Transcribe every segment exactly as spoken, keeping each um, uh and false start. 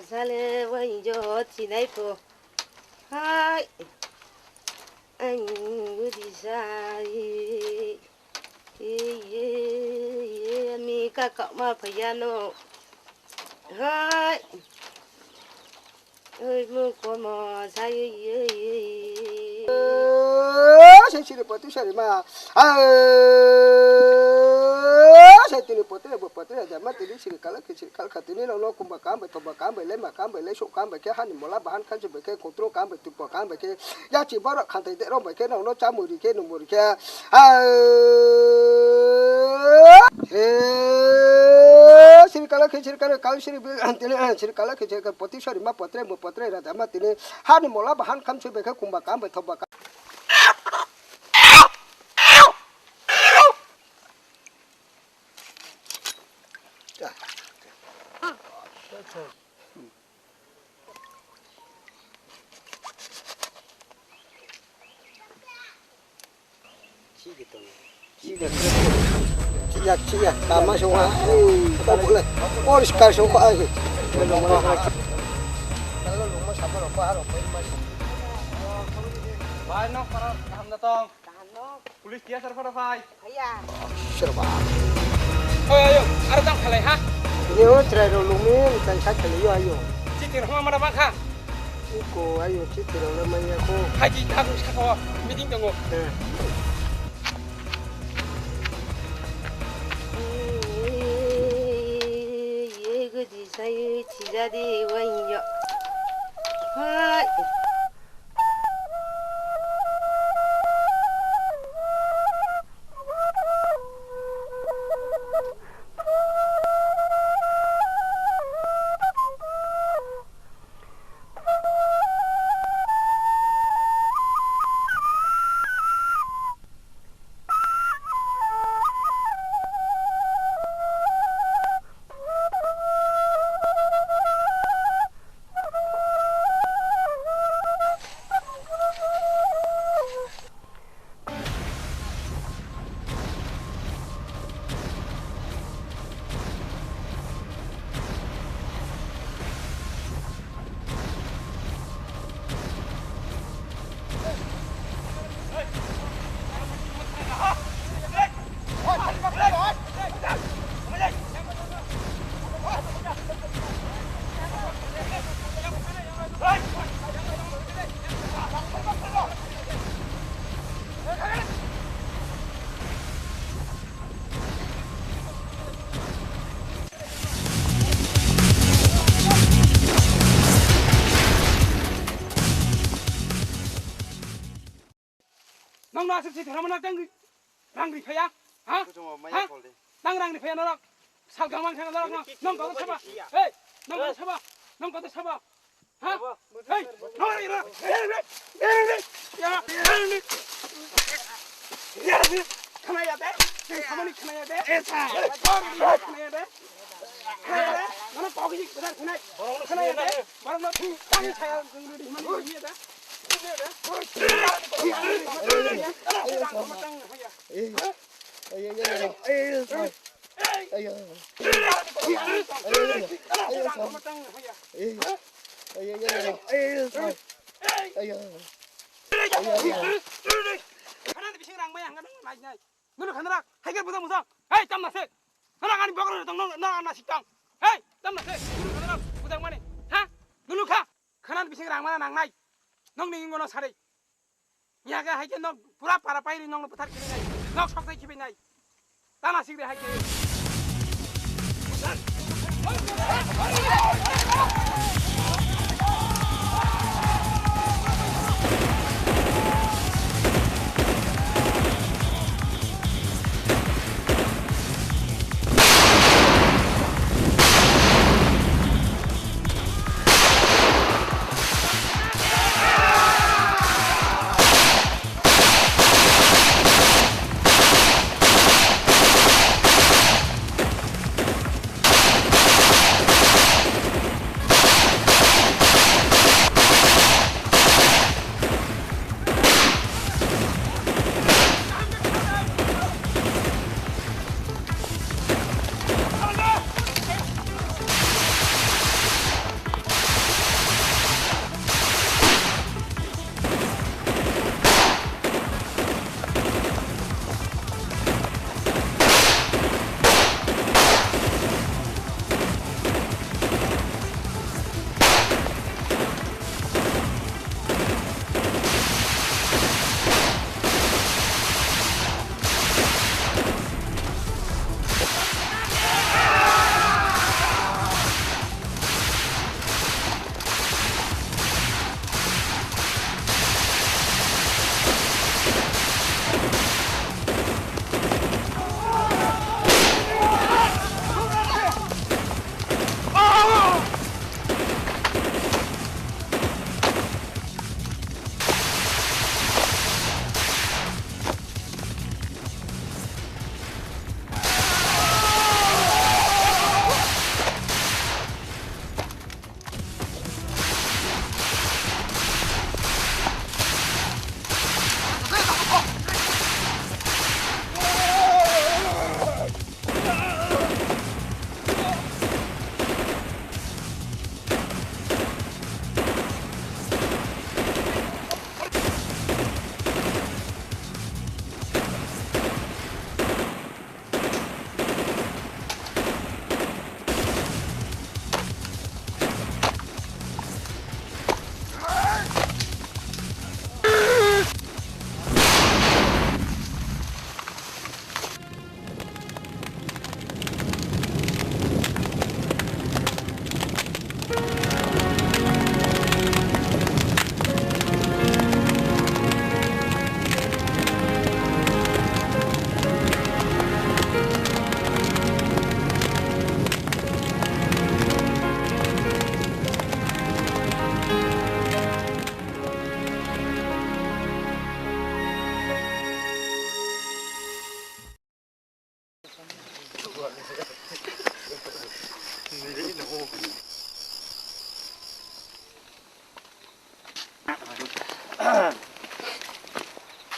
Sale wai jo chinai pho. Hai. Ang udi sa. Ye, ye, ye, mi ka ka ma phai ya no. Hai. Oi, mu ko mo sa ye, ye, ye. Sai siri poti sari ma. Ah, sai tini poti, bo poti, jama tini siri kala khe siri kala kha tini nang no kumba kam bai, thoba kam bai, lema kam bai, leso kam bai khe, hani mola bahan khansi bai khe, kotro kam bai, tupo kam bai khe, yachi boro khantai de rong bai khe, nang no chamuri khe, numuri khe. Ah, eh, siri kala khe siri kala, kal siri bi, tini, eh, siri kala khe siri kala, poti sari ma potre, mo potre, raja ma tini, hani mola bahan khansi bai khe, kumba kam bai, thoba kam. Chiya, chiya, tama songha. Ei, tabo le. Poriskar songkha ai. Bhai, nang para kaham da tong? Kaham no. Police T S R phano phai. Phaiya. Serba. Oi, ayo, aro tang khalai ha. Ini o chrai rao lungmi, tang sa khalai yo, ayo. Chithi rao ma mana bang kha. Iko, ayo, chithi rao le manya kho. Hai di, tang sa kho, meeting tongo. Eh. Ye gudi sai chija di wai yo. Hai. Nang no aswk se theramo na tang rang ri phaiya? Ha? Kuchung o maya phol de. Tang rang ri phaiya norok. Sal gangmang khana norok no. Nang kok saba. Hey, nang kok saba. Nang kok saba. Ha? Hey, nang rang ri. Ya, ya, ya. Khana ya de. Khana ya de. Khana ya de. Khana ya de. Nono kok hini bedar khanai. Khana ya de. Borok no thung tang saya jung rudi himani hini ya de. Khana ni bising rang maya hanga nang nai nai. Nunu khana rak, hai khe bujang bujang. Hei, tamna se. Nang ani bokol tong, nang, nang ana sik tang. Hei, tamna se. Nunu khana rak, bujang mani. Ha? Nunu kha. Khana ni bising rang mana nang nai. Nong ni ingo no sari. Yaga hai khe nok pura para pairi nong no pathar kiri nai. Nok sok sai khibi nai. Tana sikri hai khe.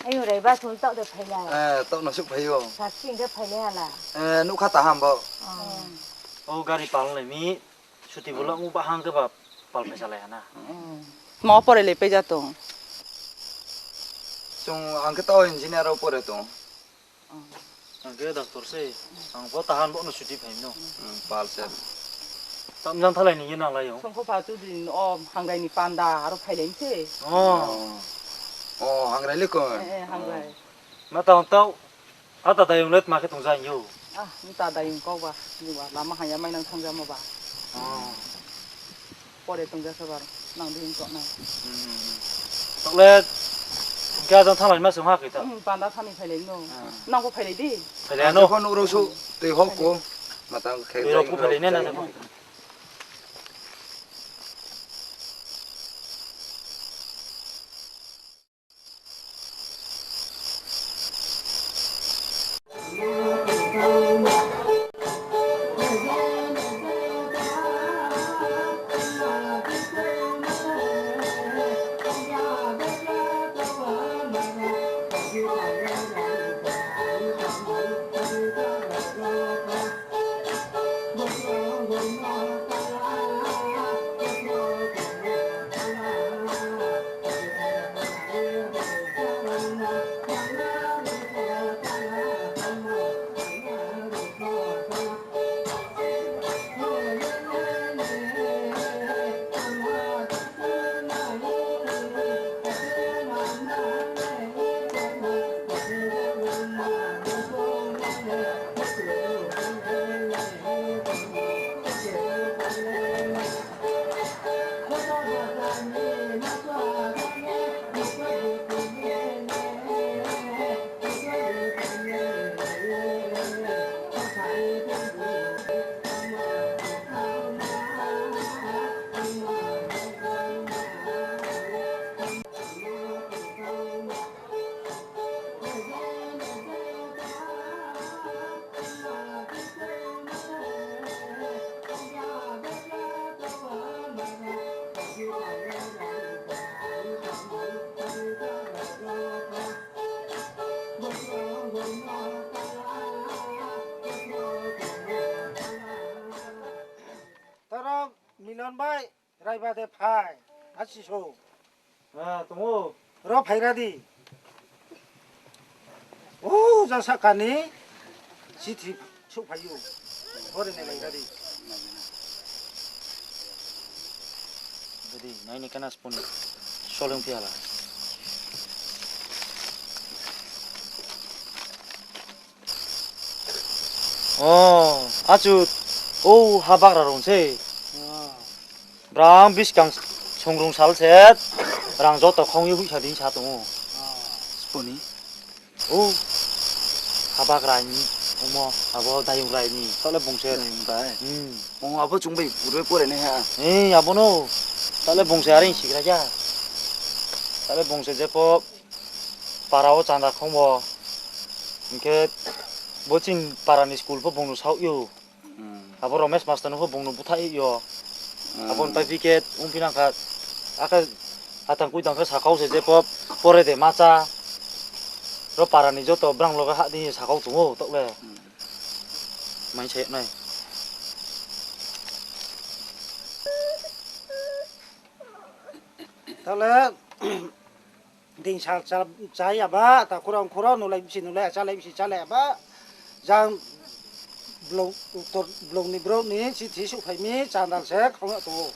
Ayung Raiba, chung taoh de phai la. Eh, taoh no suh phai ou. Sasing de phai le hala. Eh, nuh kha ta ham bo. Oh. Oh, gari pal lai mi. Suti bolo mu ba hang khe ba pal phai salai ha na. Tma wo pore le pai ja tong? Chung ang khe tao engineer wo pore tong. Ang khe doctor se. Ang pho tahan bo no suti phai no. Hmm, pal se. Tam jang thalai ni ye nang lai ou. Songkho pha tu din o hangrai ni panda aro phai lai se. Oh. Oh, hangrai le ko. Eh, eh, hangrai. Ma tao tao. Ata dayung le tma khe tongja hing ou? Ah, ata dayung kau ba, ni ba, lama haya mai nang thangja ma ba. Oh. Pore tongja sa ba, nang ding to nang. Hmm. Tokle, hingkhe ajang thanglai ma se ha khe ta. Hmm, panda thani phailai no. Ah. Nang bo phailai di. Phailai no. Ang jepho nuh rao su, tui hok ko. Matang khe tui rao dayung phu phailai rao ne na jepho. Tara Milon bai Raiba de phai, asi so. Ah, tong ou. Ro phai ra di. O, jang sahka ni chithi souhphai ou. Bo ri nai lai ra di. Bodi, nai ni kana spon. Soleng phi hala. O, achu, o, habagra rung se. Brang buskang songrung sal se, rang joto khong ye hoihsa di sa tong ou. Sponi. O, habagra ni, omo, abo dayung rai ni, tale bung se. Dayung rai. Hmm. O, abo chung bai purbe pore nai ha. Eh, abo no, tale bung se are sigra ya. Tale bung se jepho, para wo chanda khong wo. Hing khe bo chini para ni school pho bung no saoh ou. Hmm. Abo Romesh master no pho bung no búthaih ou. Hmm. Abo ni pai phi khe ongphi nang kha, akhe atang kui tang khe sakau se je pho pore de ma cha. Ro para ni joto brang loge hah di sakau tong ou, tokle. Hmm. Mai se nai. Tokle, Dingsa cha, cha ya ba, ta khurang khurang nulai bisi nulai, chálai bisi chálai ya ba. Jang blong, tor, blong ni brouh ni chithi souhphai mi chandal se khong ya tong ou.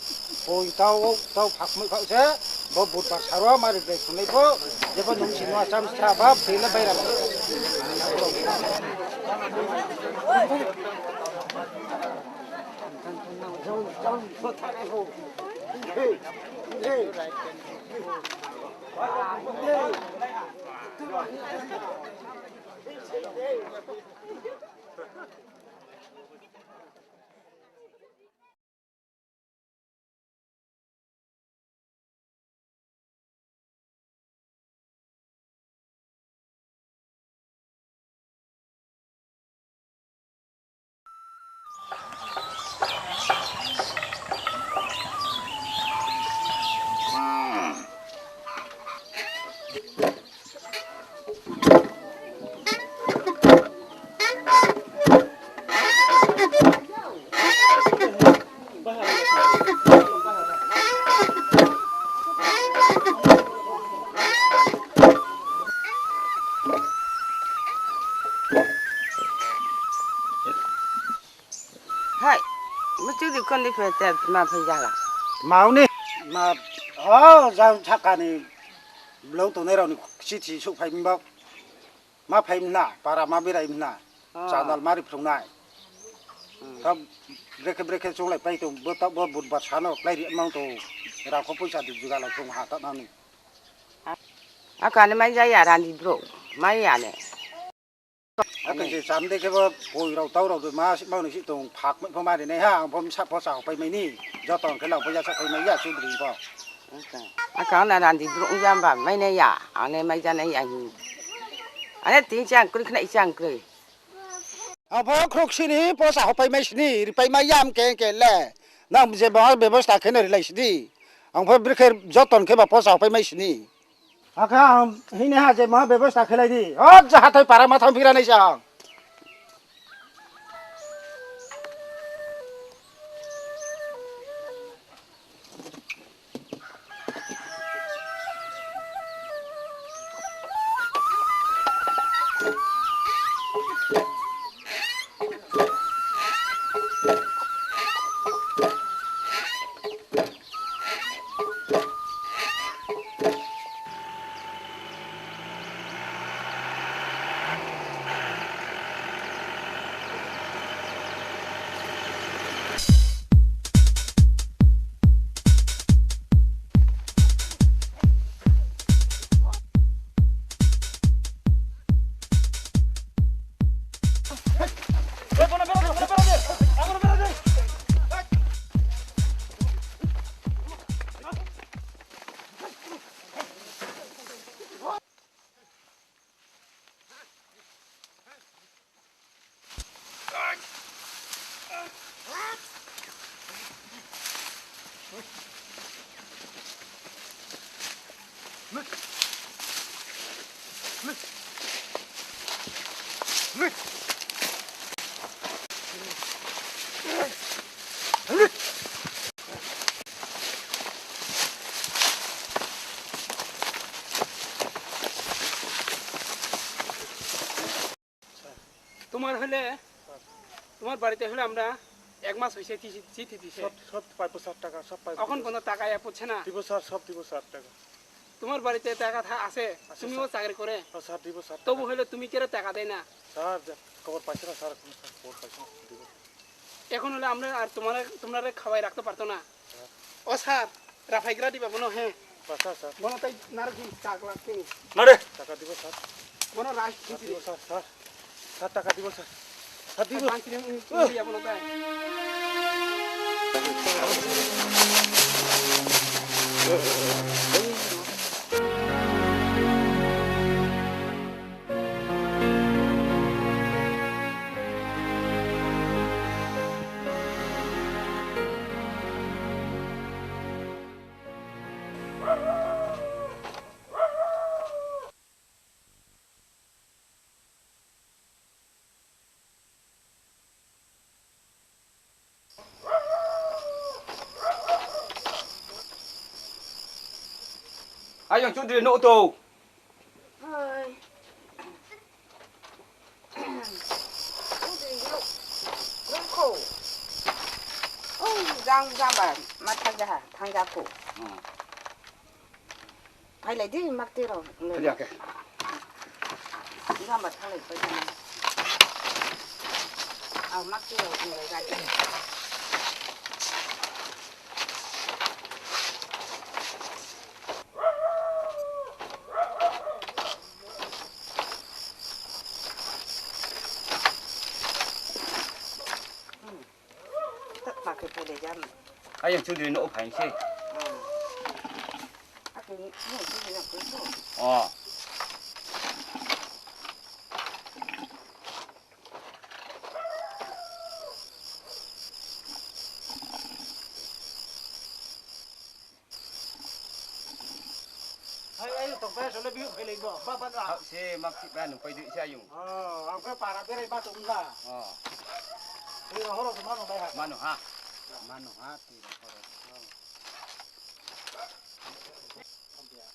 Poi tau, tau phak moi phak se, bo budbar saro ma reply khunlai pho, jepho nung si nua cham sa ba, phila bai ra. Hai, bo chudri khon di phe te ma phai jala. Mau ni, ma, o, jang thaka ni blong tongnai rao ni chithi souhphai mi ba. Ma phai mna, para ma berai mna. Ah. Chanal mari phrungnai. Hmm. Tha brekhe brekhe chunglai pai tong, bo ta, bo budbar sano klái ri mang tong, rang kho poisa di jugalai tong ha ta nani. Akha ni mai jaya randi bro, mai ya ne. Akha je cham de khe bo poi rao tau rao de ma si mang ni si tong phak mai pho mari nai ha, ang pho msa pho sa pai mai ni, joto ang khe lang pho ya sa pai mai ya chudri pho. Akha na randi bro jamba mai nai ya, ang ne mai ja nai ya hi. Ane tin chang kroi khna i chang kroi. Ang pho khroksi ni posa hopai mai sini, ripai mai yam khe khe le. Nang je ba bebosta khe no rilai sini. Ang pho brekhe joton khe ba posa hopai mai sini. Akha ang hini ha je ma bebosta khe lai di. O, ja hathai para ma thang phira nai sa ang. তোমার হলে, তোমার বাড়িতে হলে আমরা এক মাস হয়েছে চিঠি, চিঠি দিছে। সব, সব পাইবো স্যার, টাকা সব পাইবো। এখন কোনো টাকা এ পড়ছে না? দিব স্যার, সব দিব স্যার টাকা। তোমার বাড়িতে টাকা থা-, আছে, আছে, তুমিও স্যার। চাকরি করে। হ্যাঁ, স্যার, দিব স্যার, তবু টাকা। হলে তুমি কেন টাকা দেয় না? স্যার, যে খবর পাইছে না, স্যার, কোনো স্যার খবর পাইছে না, দিব। এখন হলে আমরা আর তোমার, তোমরা খাওয়াই রাখতে পারতো না। হ্যাঁ। ও স্যার, রাফাইগ্রা দিবা মনে হয়। আচ্ছা, স্যার। মনে তাই নারকেল চাক লাগছে। না রে। টাকা দিব, স্যার। মনে রাখ, স্যার, দিব, স্যার, স্যার। স্যার, টাকা দিব, স্যার। স্যার, দিব। বাঁচলে উনি, উনি যাবো না তাই। Ayong Chaudhary no to. Hai. Chaudhary no. No ko. Oh, jang jang ba ma thang ja ha, thang ja ko. Hmm. Phailai di, makti rao. Phailai khe. Jamba thanglai pai jana. Ang makti rao tonglai gari. Hmm. Tak pakai phailai jam. Ayang Chaudhary no phai se. Hmm. Ako ni, ni, ni, ni, ni, ni. Oh. Hai, ayung tong pai, sole biu phailai bo, ba, ba, ba. Hak se, mak si ba, nung pai dui se ayung. Oh, ang khe para berai ba tong la. Oh. Ni horo se mano bai ha. Mano ha. Mano ha, ti horo. Oh. Hambiya.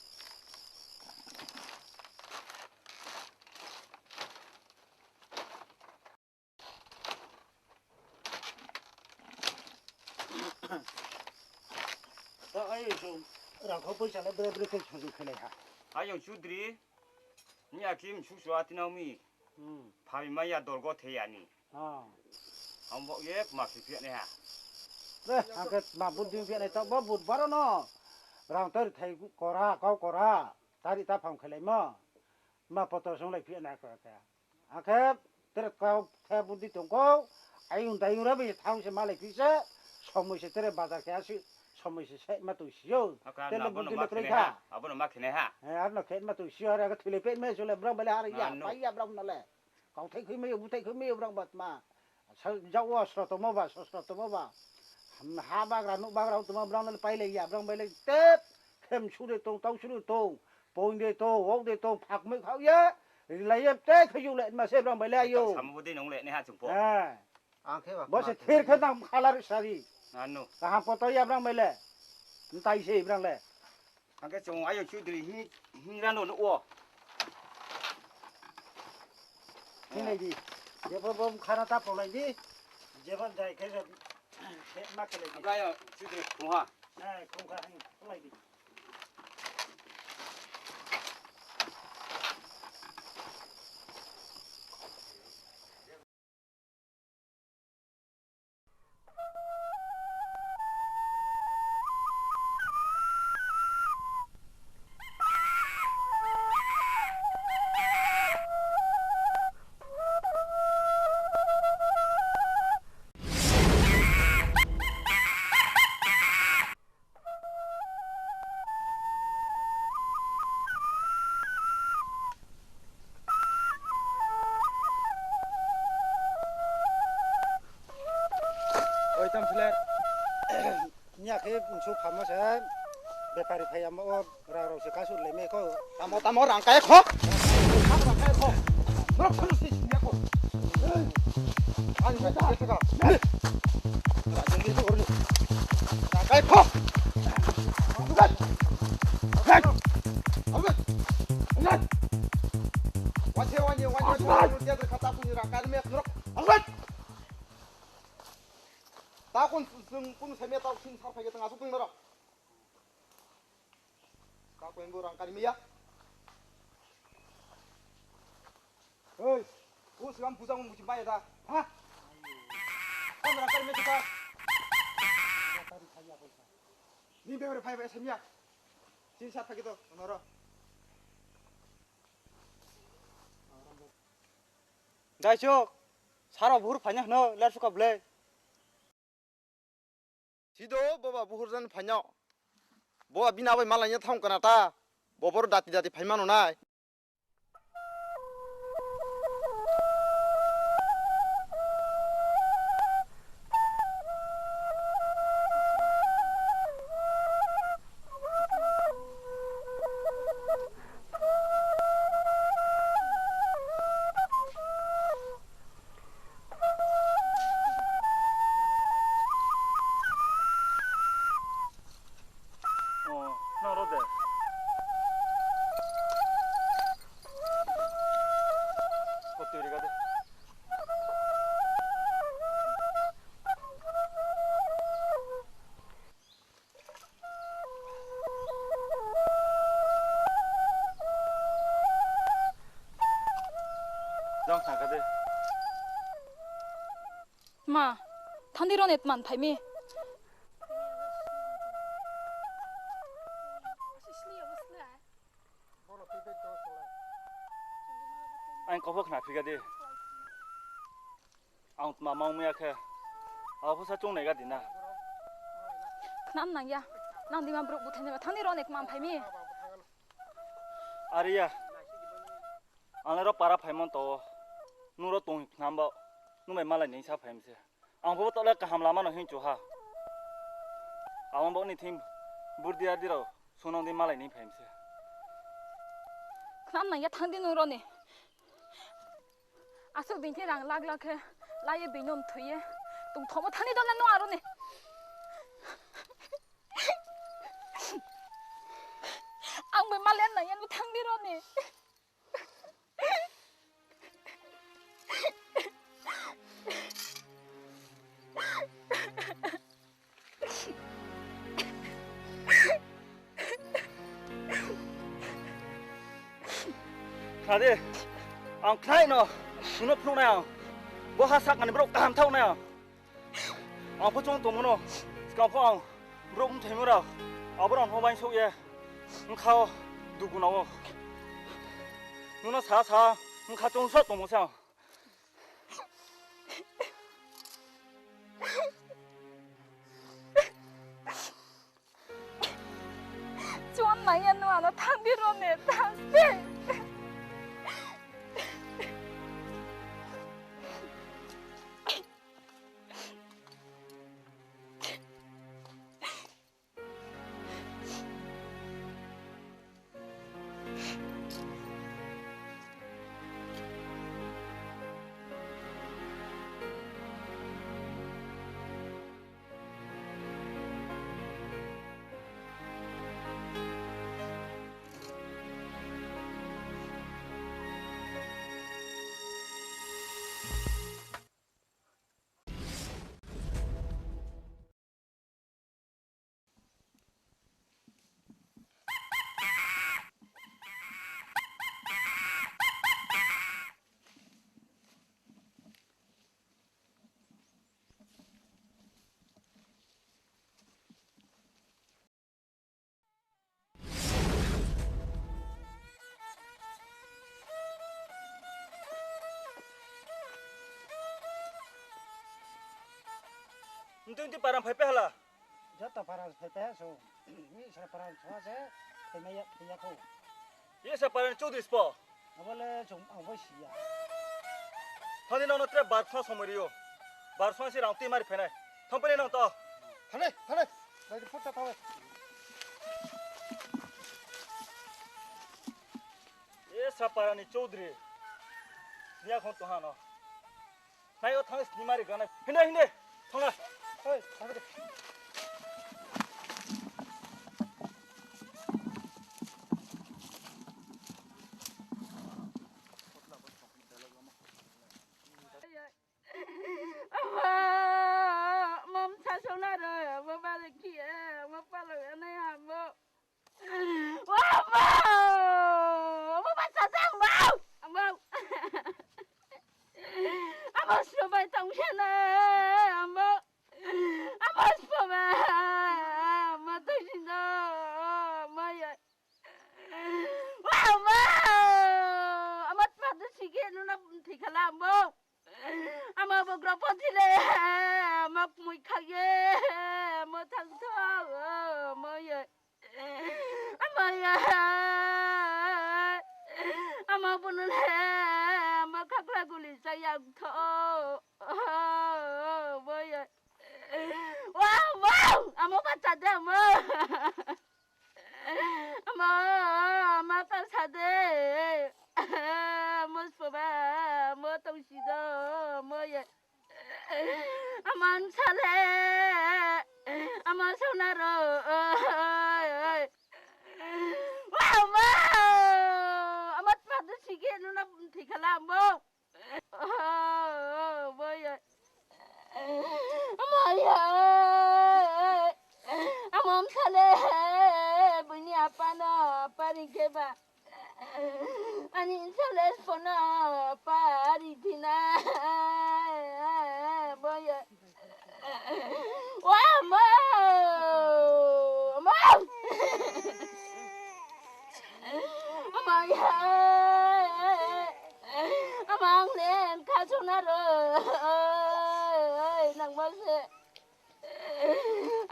Ta ai so rang kho poisa le bre bre khe sojung khelai ha. Ayong Chudri, ni aki msu sua tinao mi. Hmm. Phai maya dol go the ya ni. Ah. Ang bo ye ma si phiya nai ha. Be, ang khe ma buddi phiya nai ta, bo bud baro no. Rang tor thai kora, kau kora. Tari ta phang khelai mo. Ma poto song lai phiya nai kora khe. Ang khe tere kau the buddi tong kau. Ayung dayung ra bi thang se malai phi se. Somoi se tere bazar khe asi. Somoi se se ma tong si yo. Aka tere na bono buddi ma le kroi khe nai kha. Ha. Abono ma khe nai ha. Eh, arno khe ma tong si yo. Are khe thoi le pet me so le brang bale har ya. Pai ya brang no le. Kauthai khui mai yo, buthai khui mai yo brang ba tma. Sa, jao wo sro tongmo ba, sosro tongmo ba. Ha bagra, nouh bagra tongmo brang no le pailai ya, brang bai le tep, khem suri tong, tau suri tong, poing de tong, wok de tong, phak mai khao ya, rilai ye te khe yug le ma se brang bai le ayo. Samo bo de nong le ne ha chung pho. Eh. Ang khe ba bo se khna thir khe nang khalar sari. Ano. Kaham poto ya brang bai le. Ntai se brang le. Ang khe chung ayo Chudri hi, hi rano nuh wo. Hi nai di. Jepho bo mkha no ta polai di. Jepho jai khe se, se ma khe lai di. Ang khe ayo Chudri khong ha. Eh, khong kha, hi, polai di. Oi, tam philer. Niya khe nsu phamo se. Bepari phai amo o rang rao se kasu le me ko. Tamo, tamo, rang kai kho. Rang kai kho. Norok phano se sinya ko. Ani sa ka. Rang kai kho. Wase wani, wani, wani, wani, wani, wani, kata kuni rang kai me norok. Takon sung kunu semia tau sing sar phai tang asuk tang daro. Takon bo rang kari mia. Hei, o silam puja mung buji maya da. Ha? Kam rang kari mia kita. Ni bebere phai phai semia. Sing sar phai to, noro. Daisuk, saro buhur phaina hno, ler suka ble. Sido, boba buhur jan phaina. Boba bina bai malai ya thang kana ta. Bobor dati dati phaima no nai. O, nang ro de. Kotui ri ga de. Jang sa ka de. Ma, thandi ro ne tman phai mi. Ang kau pho khna phi ga de. Ang tma ma ong ya khe. Abo pho sa chung nai ga di na. Khnam nang ya. Nang di ma brouh buthainai ba thandi ro ne tman phai mi. Are ya. Ang le ro para phaimo to. Nung ro tong khnam ba. Nung bai malai ni sa phai mi se. Ang pho to le kaham lama no hing chu ha. Ang bo ni thim burdi adi rao sunong di malai ni phai mi se. Khnam nang ya thang di nung ro ni. Asuk bini rang lak lak khe, lai ye bini mthui ye. Tongthomo thani dona no aro ni. Ang bai malen nang ya no thang di ro ni. Ade, ang khnai no, nung no phnuh nai ang. Bo ha sakani brouh kaham thaoh nai ang. Ang pho chung tongmo no, skang pho ang brouh mthaimo rao, abo rao no uaingsouh ye, bkha wo dugu nang ou. Nung no sa sa, bkha chung sa tongmo se ang. Chuan nang ya no ano thang di ro ne thang se. Nti nti paran phaipai hala? Joto paran phaipai ha so. Ni sra paran sma se phaimai ya, phai ya kho. Ye sa paran Chaudhary spo? Abo le chung ang bai si ya. Thani nang no tre bar khna somoi ri ou. Bar khna si rang tui mari phainai. Thang pai nai nang to. Thang nai, thang nai. Bai di phut ta thang nai. Ye sa paran ni Chaudhary. Ni akhon to ha no. Nai o thang sni mari ganai. Hinde, hinde. Thang na. Hoi, thang de. Ama, mam sa sona ro, mo ba le ki, mo palo ya nai ha mo. Wa, amo! Amo ba sa tang, amo! Amo! Amo spo bai tong se na, amo! Amo spo ba, amo tong si no, amo ya. Wa, amo! Amo tma de si ke nung na thoi khala, amo! Amo bo gropothi le, amo kmui kha ye, amo thang tho, amo ye. Amo ye. Amo bono le, amo khakla guli sa yang tho, amo ye. Wa, amo! Amo bacha de, amo! Amo, amo ta sa de. Amo spo ba, amo tong si do, amo ye. Amo nsa le, amo sona ro, oi, oi. Wa, amo! Amo tma de si ke nung na thoi khala, amo! Amo ya. Amo ya. Amo msa le. Bini apa no pari khe ba. Ani msa le spo no pari thina. Amo ya. Wa, amo! Amo! Amo ya! Amo, ang le kha sona ro. Nang bo se.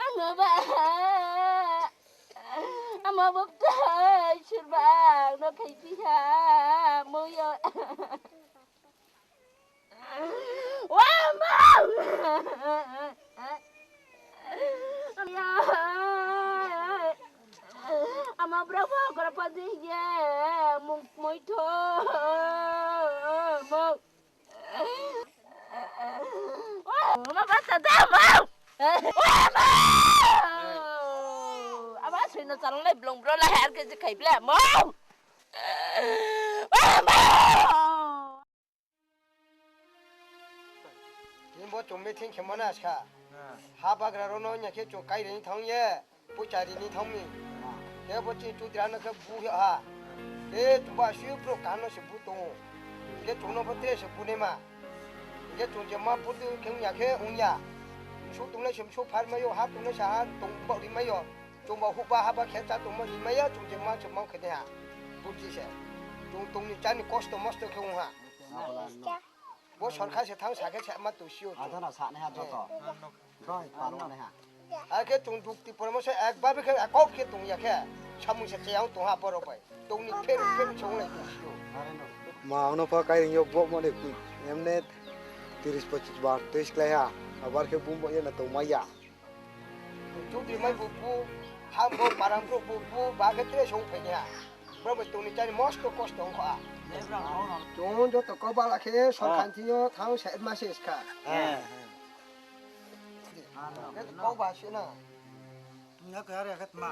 Ang no ba. Amo bo kthai sir ba ang no khai phi ha. Amo ya. Wa, amo! Amo, brao pho kora pho di ye, mung kmoi tho, amo. Wa, amo, basta da, amo! Wa, amo! Amo, sui no chalong lai blong bro lai har ke je khai ble, amo! Wa, amo! Tini bo chung meeting khemo na ska. Ha bagra rao no nya khe chung kai ri ni thanng ye, poicha ri ni thanng mi. Khe bo chini chudra no khe bu ha. E, chuba si brouh kaham no se bu tong ou. Hing khe chung no pho tre se bu nai ma. Hing khe chung je ma purtu khe ong ya khe ong ya. Msu tongnai se msu phar mai ou, ha tongnai se ha tong baoh ri mai ou. Chung ba houhba haba khe chá tongmo ri mai ya, chung je ma se ma khe nai ha. Buji se. Chung tong ni chá ni kosto mosto khe ong ha. Bo sorkar se thanng sa khe se ma tongsi ou chung. Akhe chung jukti poramorso ekbar khe kau khe tong ya khe, samung se chaya ong tong ha borok bai. Tong ni pheru pheru se onglai tongsi ou. Ma, ang no pha kairing yo bo mo ni kui, emne tiris pochis bar tui sklai ha, abar khe bum bo ye na tong mai ya. Chudri mai bu bu, ham bo param brouh bu bu, ba khe tre song phai ya. Brouh bai tong ni chá ni mosto kosto ong kho a. Chung joto kau bala khe sorkar thing yo thanng se ma se skha. Kau ba si na. Nya khe are khe tma.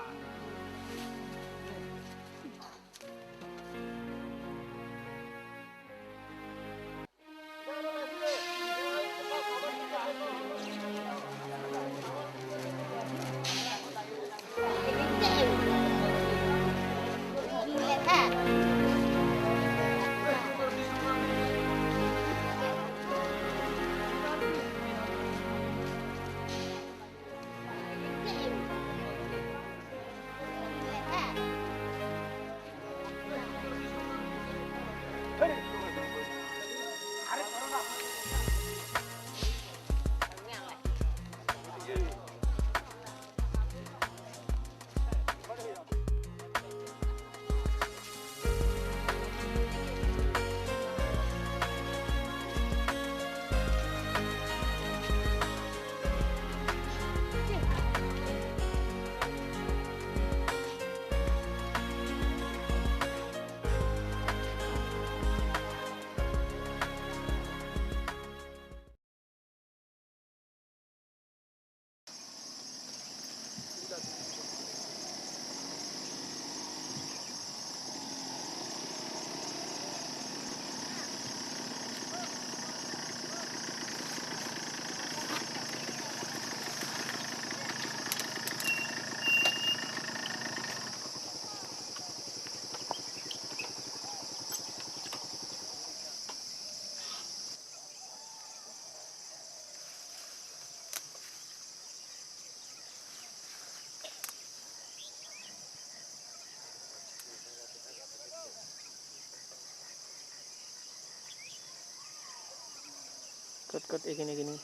Kat, kat, ekini, ekini.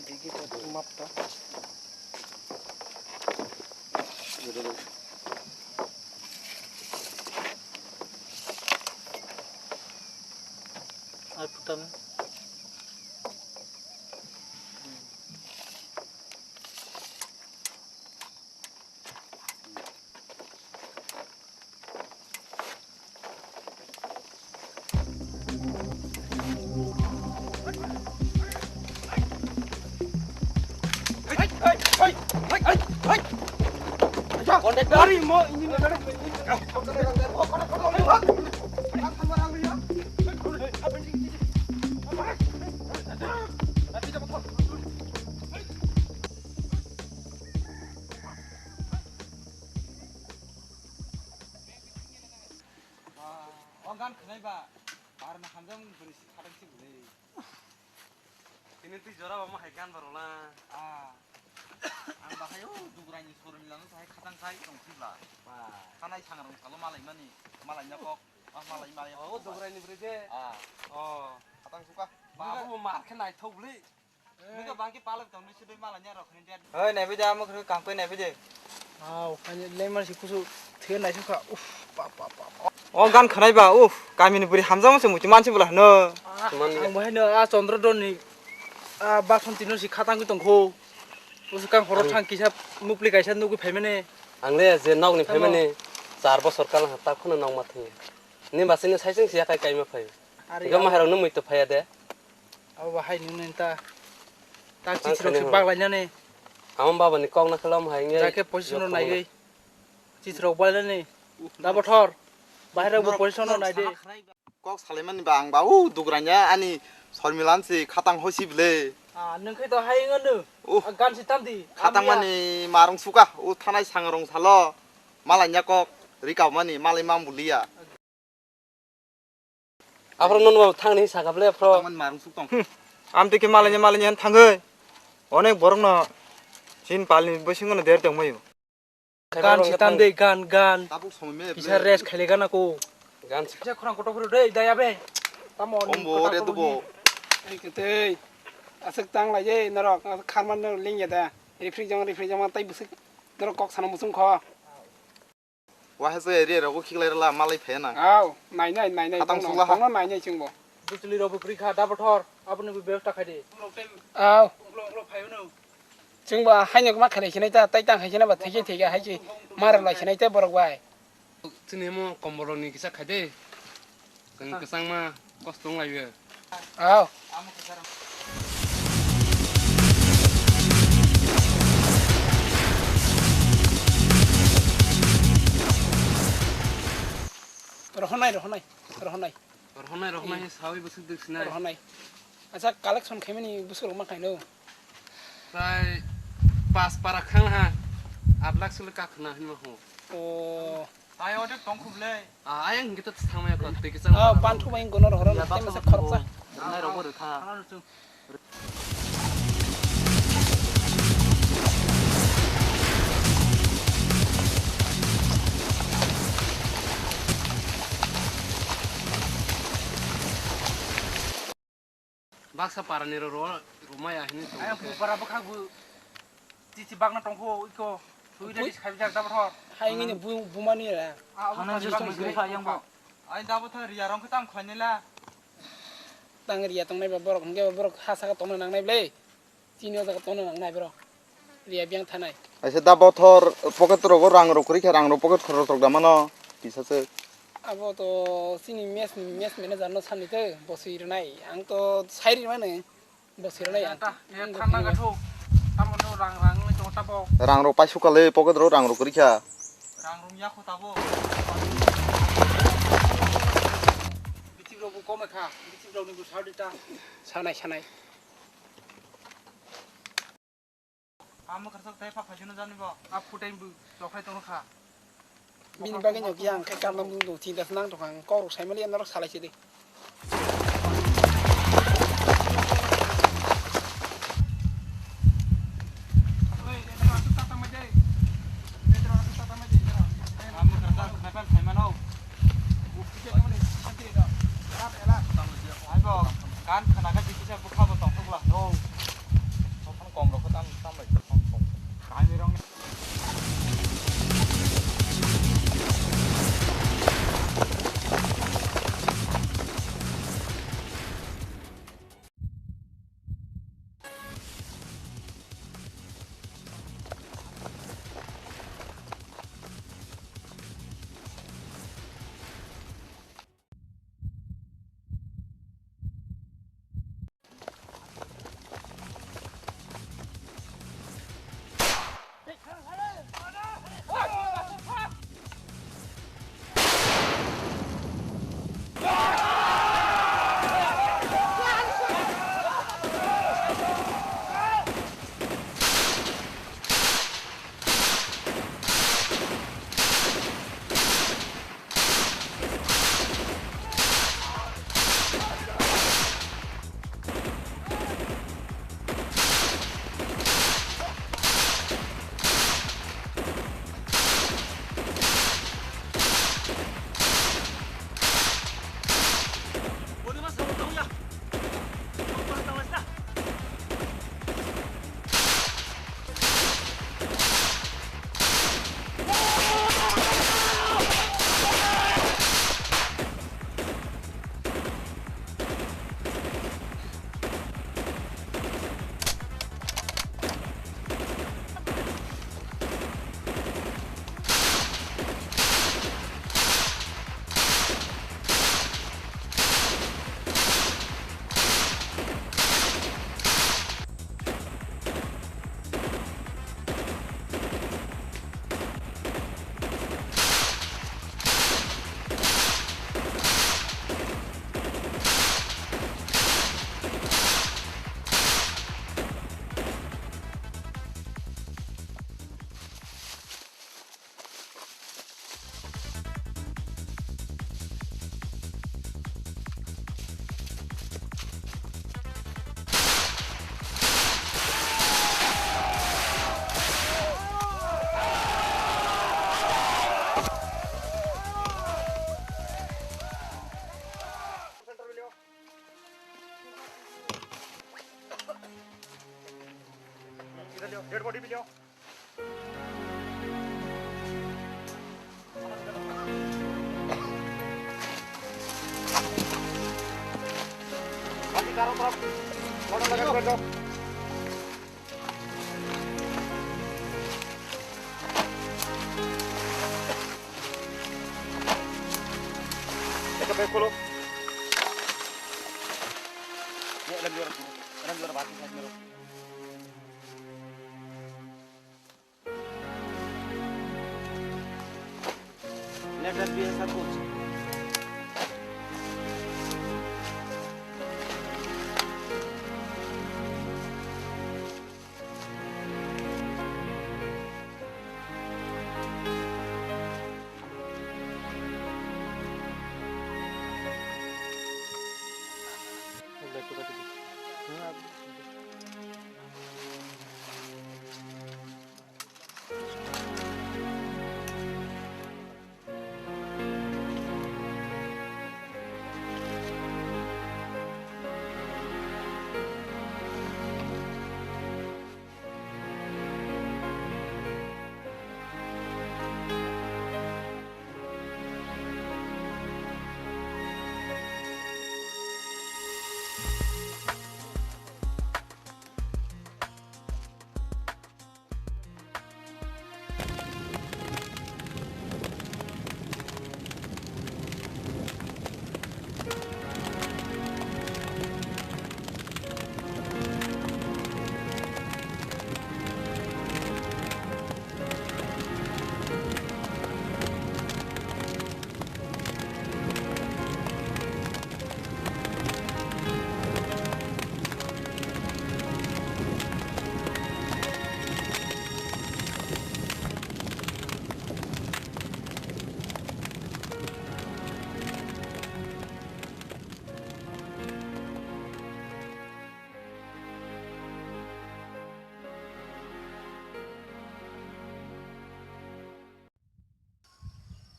Digi to map to. Ai putam. Ba, o gan khnai ba, bar na hamjang bini si khatang si bini. Tini tui jora ba mo hai gan ba rola. Ah. Ang ba hai o Dugrai ni soroni lang hai khatang sai tong si bla. Ba. Khanai sangrong salo malai mani, malai na kok. Ah, malai malai. O Dugrai ni bri de. Ah. O. Khatang suka. Ba, abo mar khe naithok bli. Nung to bangki palak tong, nung sudui mala nya rok ni dia. Oi, naibi de, amo khe kangkoi naibi de. Au, ani lemon si kusu thir nai sukha. Uf, pa, pa, pa, pa. O gan khnai ba, uf, kami ni buri hamjamo se muti mansi bula hno. Ah, ang bahai no, ah, Chandra Don ni, ah, Basanti no si khatang tong kho. Usu kang horo thang kisa mupli kaisa nugwi phaimani. Ang le je nok ni phaimani, char bosor kal ha ta khuna nok ma thung. Ni basi no saising siya kai kaima phai. Are ga ya. Maharok no mui to phaiya de. Abo bahai nung nini ta. Ta ang chithi rok se khani baglai nani. Amo baba ni kok na khalam hai nge. Jake position rok naiwi. Chithi rok baglai nani. Da bothor. Bahai rok bo position rok nai de. Kok salaimani ba ang ba, u, dugranya ani sormilan se khatang hosi bile. Ah, nung khe to hai wng no. Uh. Ah, gan si tam di. Khatang mani marung suka, u, thanai sangrong salo. Malai nya kok, rikau mani, malai mang bulia. Aphro nono thang ni saka bile aphro. Khatang mani marung suk tong. Hmm. Am tike malai nya, malai nya thang oi. Onek borok no chin pal ni bising no der tong mayo. Gan si tam de, gan, gan. Tabuk somoi me. Kisa rest khaile gana ko. Gan si. Kisa khorang kotor phuru de, daya be. Tamo ni ombo kotor re kotor dubo. Ni. Ei ketei. Aswk tang lai je, norok, kharman no ling ya da. Refri jong, refri jong, tai bwswk. Norok kok sana musung kho. Wahe se area rok khiklai rwla, malai phai na. Au, nai nai, nai nai, khatang tongno, sungla ha. Tongno nai nai chwngbo. Bwchwlwi rok bo kwrwi kha, da bothor, aboni bo bebostha khai di. Au. Chwngbo haino ma khalai sinai ta, tai tang hai sinai ba, theke theke hai si, mara lai sinai ta borok bai. Chini mo komborok ni kisa khai de. Kwchangma kosto wng lai o. Au. Rohonai, rohonai, rohonai. Rohonai, rohonai, eh, sawi bwswk dwk sinai. Rohonai. Acha, collection khaimani bwswk rok ma khaino. Prai pas para khang ha, aat lakh sule kakhna hinma ho. O. Tai ode tong khub le. Ah, ayang hingke to thangmai ko, tei kisa. Ah, ban thu bai gono rohoro, tei masa khoroksa. Nai rogo rwkha. Baksa para ni ro, ro, romai ya hini tong. Ayang bu para bwkha bu chichi bakna tong kho iko. Tui da dis khai jak da bothor. Hai ngi bu, buma ni ra. Ah, bu para bak ni. Ai da bothor riya rong khe tam khlai nai la. Tang riya tong nai ba borok hingke ba borok ha saka tong nang nai ble. Chini o jaga tongna nang nai borok. Riya biang thanai. Aise da bothor pocket rogo rang rok kwrwi khe rang rok pocket khoro rok da mano. Kisa se. Abo to chini mess, mess manager no sani te boswi rwnai. Ang to sai ri mani boswi rwnai ang. Thang na gathok. Tamo no rang rang ni tong tabo. Rang rok paisuk kale pocket rok rang rok kwrwi kha. Rang rung ya kho tabo. Bichik rok bu kom kha. Bichik rok ni bu sar di ta. Sanai sanai. Amo kharsa tai pha phaisano jani bo. A phutai bu chokhai tong kha. Bini bagwi no kiyang khe kam nang do thinta nang tong kha. Kok rok sai mali norok salai se de. Amo kharsa nai pha phai mano. Aibo, kan khana kha jikisa bukha bo tong thokla. No. Sophang kom rok kho tam, tam bai sophang kom. Kahini rong. Let us be a support.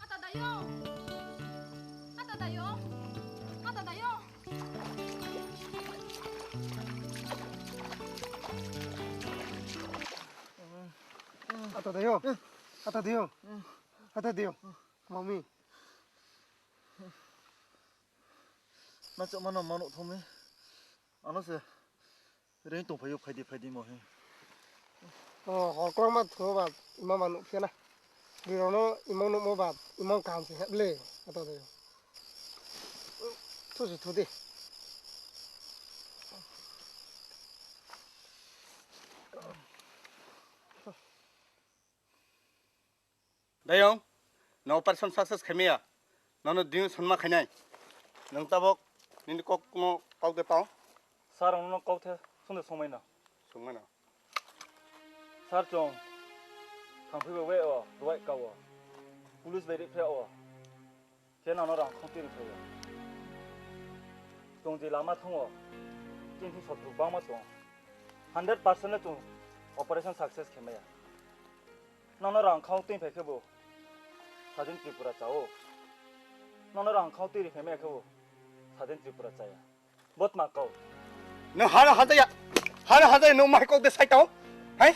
Ata Dayong! Ata Dayong! Ata Dayong! Ata Dayong! Ata Dayong! Ata Dayong! Mami. Nachoh mano mano thong mi. Ano se reing tongphai ou, phai di, phai di mo he. O, hor klong ma thu ba, imang ma nuh phi ya na. Ri rao no imang nuhmo ba, imang kaham se hep le, ata de. Thu se thu di. Dayong, no operation success khaimai ya. Nono ding sonma khainai. Nung tabok nini kok no kau de pao. Sir, ang nono kau the sung de sungmai no. Sungmai no. Sir, chung thangphi bai wai o, ruai ka o. Police bai riphi o. Khe nono rang khong tini phai o. Chung je lama thang o, chini thing sotru bangma tong. Hundred percent le chung operation success khe mai ya. Nono rang khong tini phai khe bo Sadin Tripura cha o. Nono rang khong tini phai mai ya khe bo Sadin Tripura cha ya. Botma kau. Nung hana hajaya, hana hajaya nung mai kok de sai tong. Hai?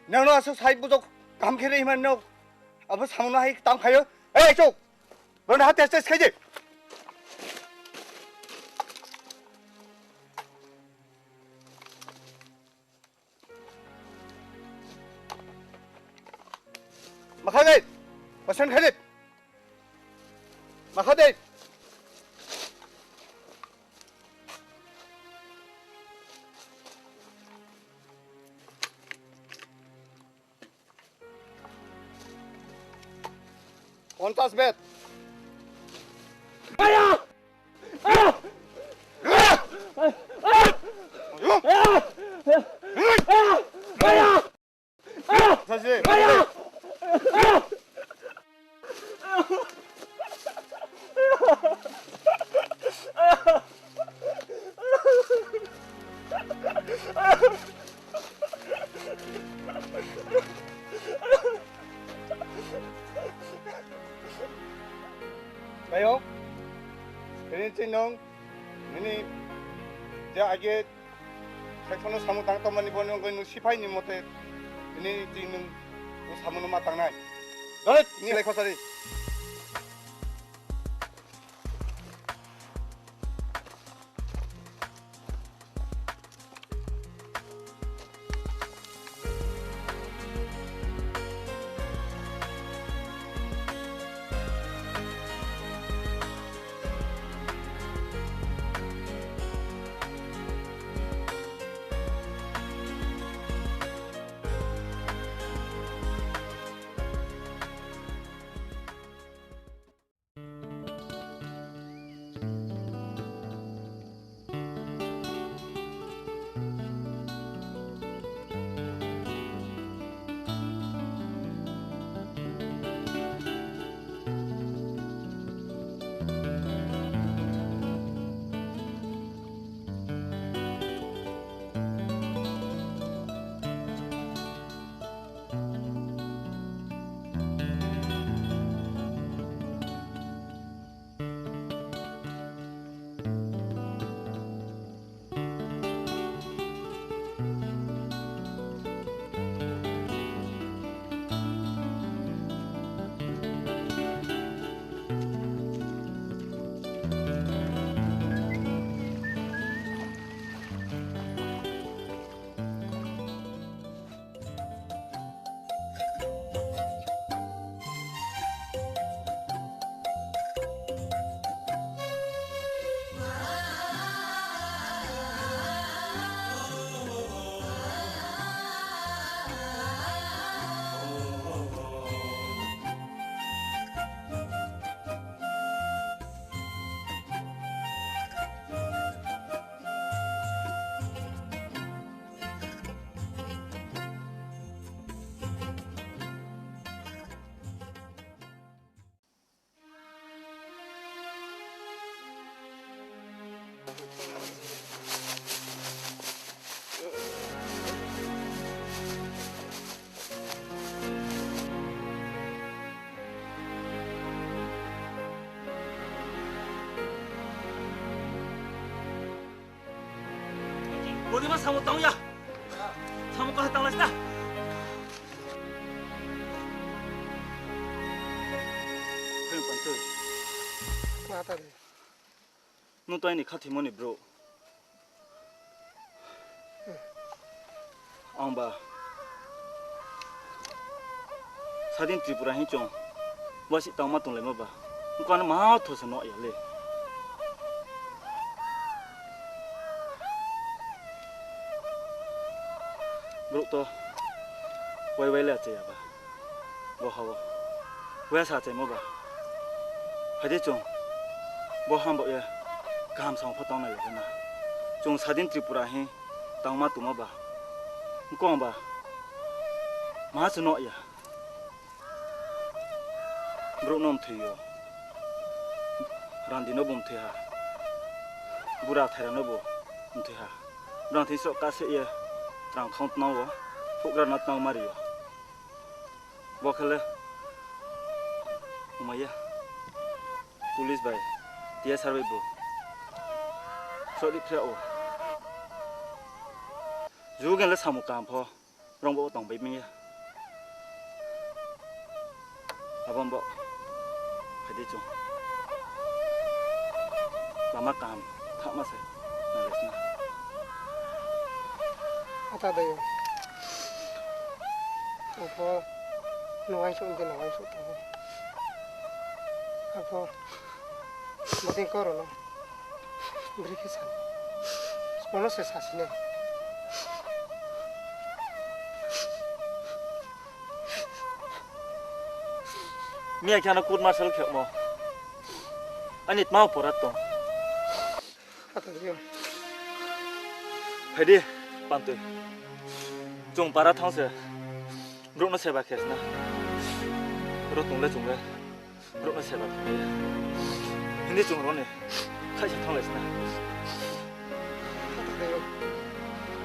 Nung no aso sai bujok kam khe ri hima nung. Abo samung no hai tang khayo. Ei, chuk. Bo no ha test test khai di. Makha dei. Pasan khai dei. Makha dei. Ponchas bet. Ayo, ini chinong, ini ja age Saithono samung tang tongmani bo nung goi nung siphai ni mote, ini tini nung bo samung no ma tangnai. Dole, ni lai khosari. Bodima samung tang ya. Samung kaha tang lai sna. Hei, Pantui. Nung to aini khathimo ni brouh. Ang ba Sadin Tripura hing chung wasi tangma tonglaimo ba. Nung ko ano ma thor se no ya le. Brouh to wai wai le achai ya ba. Bo ha wo. Wai sa achaimo ba. Phai di chung. Bo ham bo ye. Kaham samung pho tang nai ya na. Chung Sadin Tripura hing tangma tongma ba. Nung ko ang ba. Ma se no ya. Brouh no mthoi yo. Randi no bo mthoi ha. Bura thaira no bo mthoi ha. Brang thing sroh kase ye. Rang khang tnang wo. Phuhgra no tnang mari yo. Bo khe le. Umai ya. Police bai. T S R bai bo. Sroh di phre o. Jugen le samung kaham pho. Rong bo tong bai ming ya. Abo bo. Phai di chung. Lama kaham. Thakma se. Nang le sna. Ata dai o. Ang pho nung uaingsouh di nung uaingsouh tong. Ang pho bodei koro no. Bri khe sa. Bono se sasi nai. Miya khe ano court martial khemo. Ani tma oporat tong. Phai di, Pantui. Chung para thanng se. Brouh no seba khe sna. Ro tong le chung le. Brouh no seba khe. Hindi chung ro ni. Khaisa thanng le sna.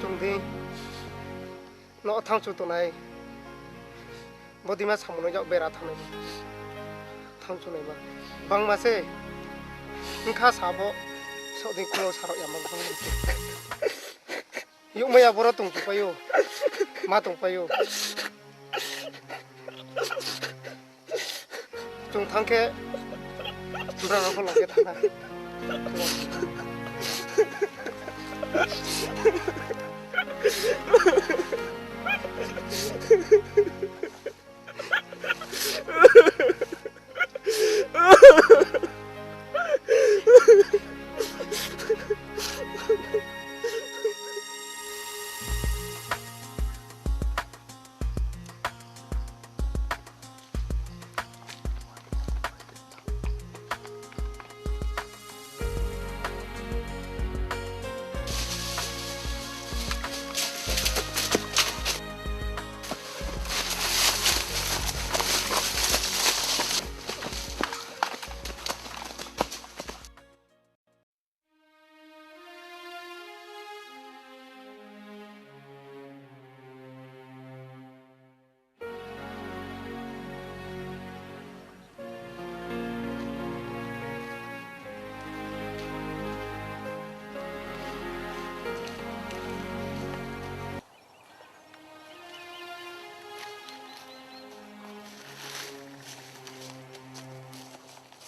Chung di. No thanng chu tongnai. Bodima samung no yak bera thanng nai. Thanng chu nai ma. Bangma se. Wngkha sa bo. Sodei kulo sarok ya ma bangma se. Yukmai ya boro tongpai ou. Ma tongpai ou. Chung thanng khe, brao no pho lok khe thanng ha.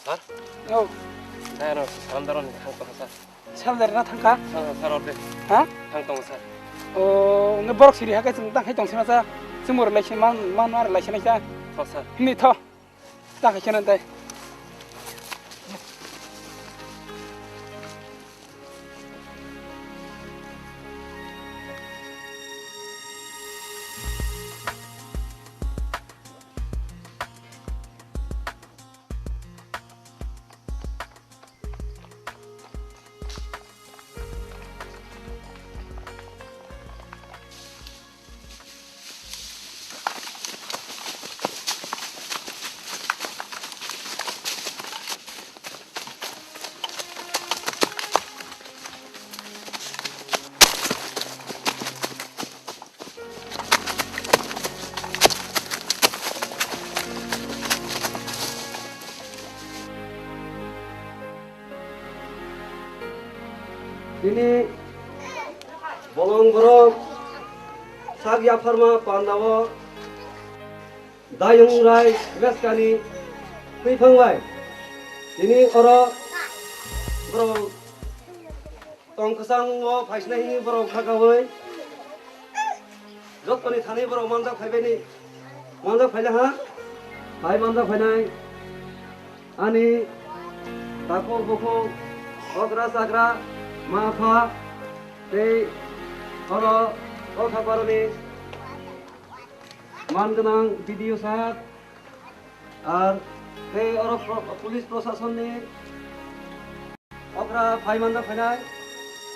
Sir? O. Dai no, salam daro ni thang tong, sir. Salam daro na thang kha? Thang, sir, orde. Ha? Thang tong, sir. O, nung borok siri ha khe chung tang khai tong sima sa. Chung mo relation man, man, man relation sa. Tho, sir. Ni tho. Tang khai khe nang dai. Tini bolong borok sak yapharma panda o Dayung Rai Meskani tuiphang bai tini oro borok tong kwchang o phaisnai hini borok khakaui joto ni thani borok manjak phaibai ni, manjak phainai ha, phai manjak phainai ani takhuk bukhuk, okra chakra, ma pha, tei oro Kokhaparani man gwnang B D O sir, ar tei oro pro-, police prosason ni okra phai manjak phainai,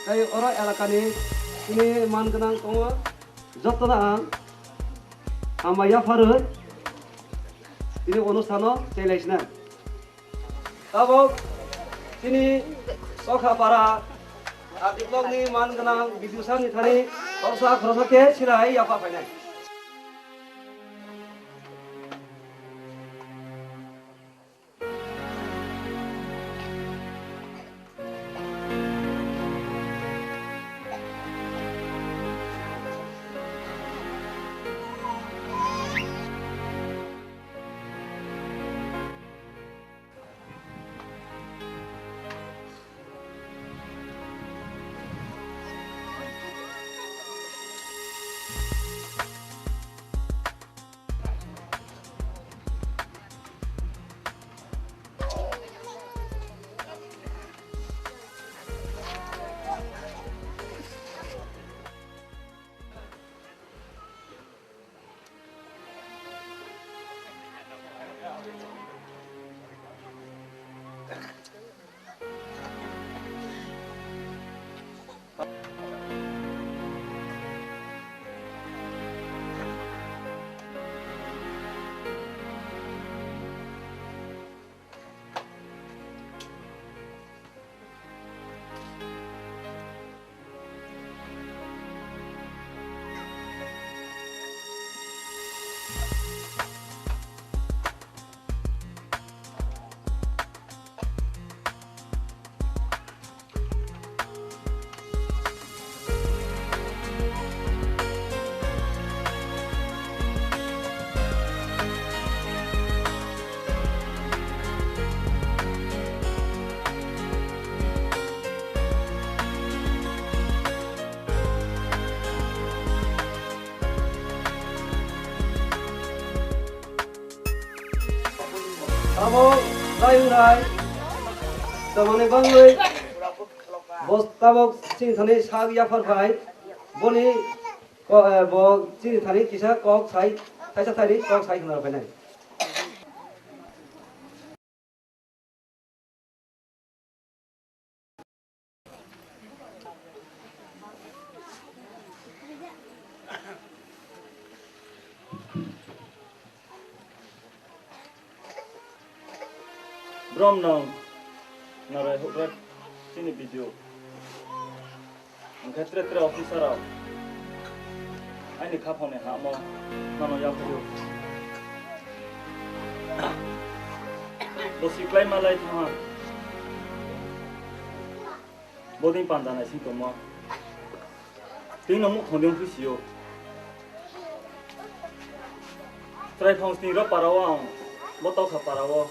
tei oro elaka ni tini man gwnang tongo, joto no ang hambai yapharwi tini onusthan no chelai sinai. Tabok chini Kokhapara R D block ni man gwnang B D O sir ni thani khoroksa khoroksa khe silai yapha phainai. O, lai rai. Tamani bangwi. Bo tabok chini thani sak yaphar phai. Boni ko-, eh, bo chini thani kisa kok sai, thaisa thaini kok sai khna phainai. Brom nang narai houhgra chini video. Hingkhe tre tre officer rao aini khaphang ni hamo nano yaphaio. Bo si klái malai thanng ha. Bodei panda naising tongmo. Tini no muhkhang di ongphi si ou. Chrai phang sning ro para wo ang, bo taukha para wo.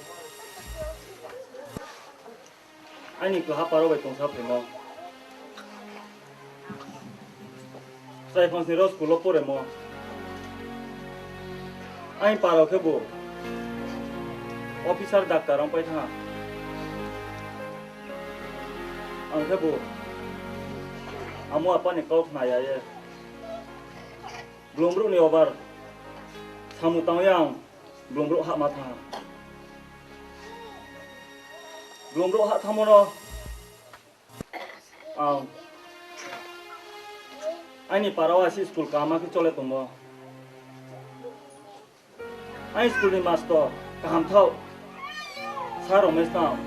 Aini klaha para bai tongsa phaimo. Chrai phang sning ro school wo poremo. Aini para wo khebu officer, doctor ong pai thanng ha. Ang khebu amo apa ni kau khna ya ye. Blung brouh ni obar samung tang ye ang blung brouh hahma thanng ha. Blung brouh hah thanngmo no ang aini para wo asi school kaham khe chole tongmo. Aini school ni mastor kaham thaoh, Sir Romesh no ang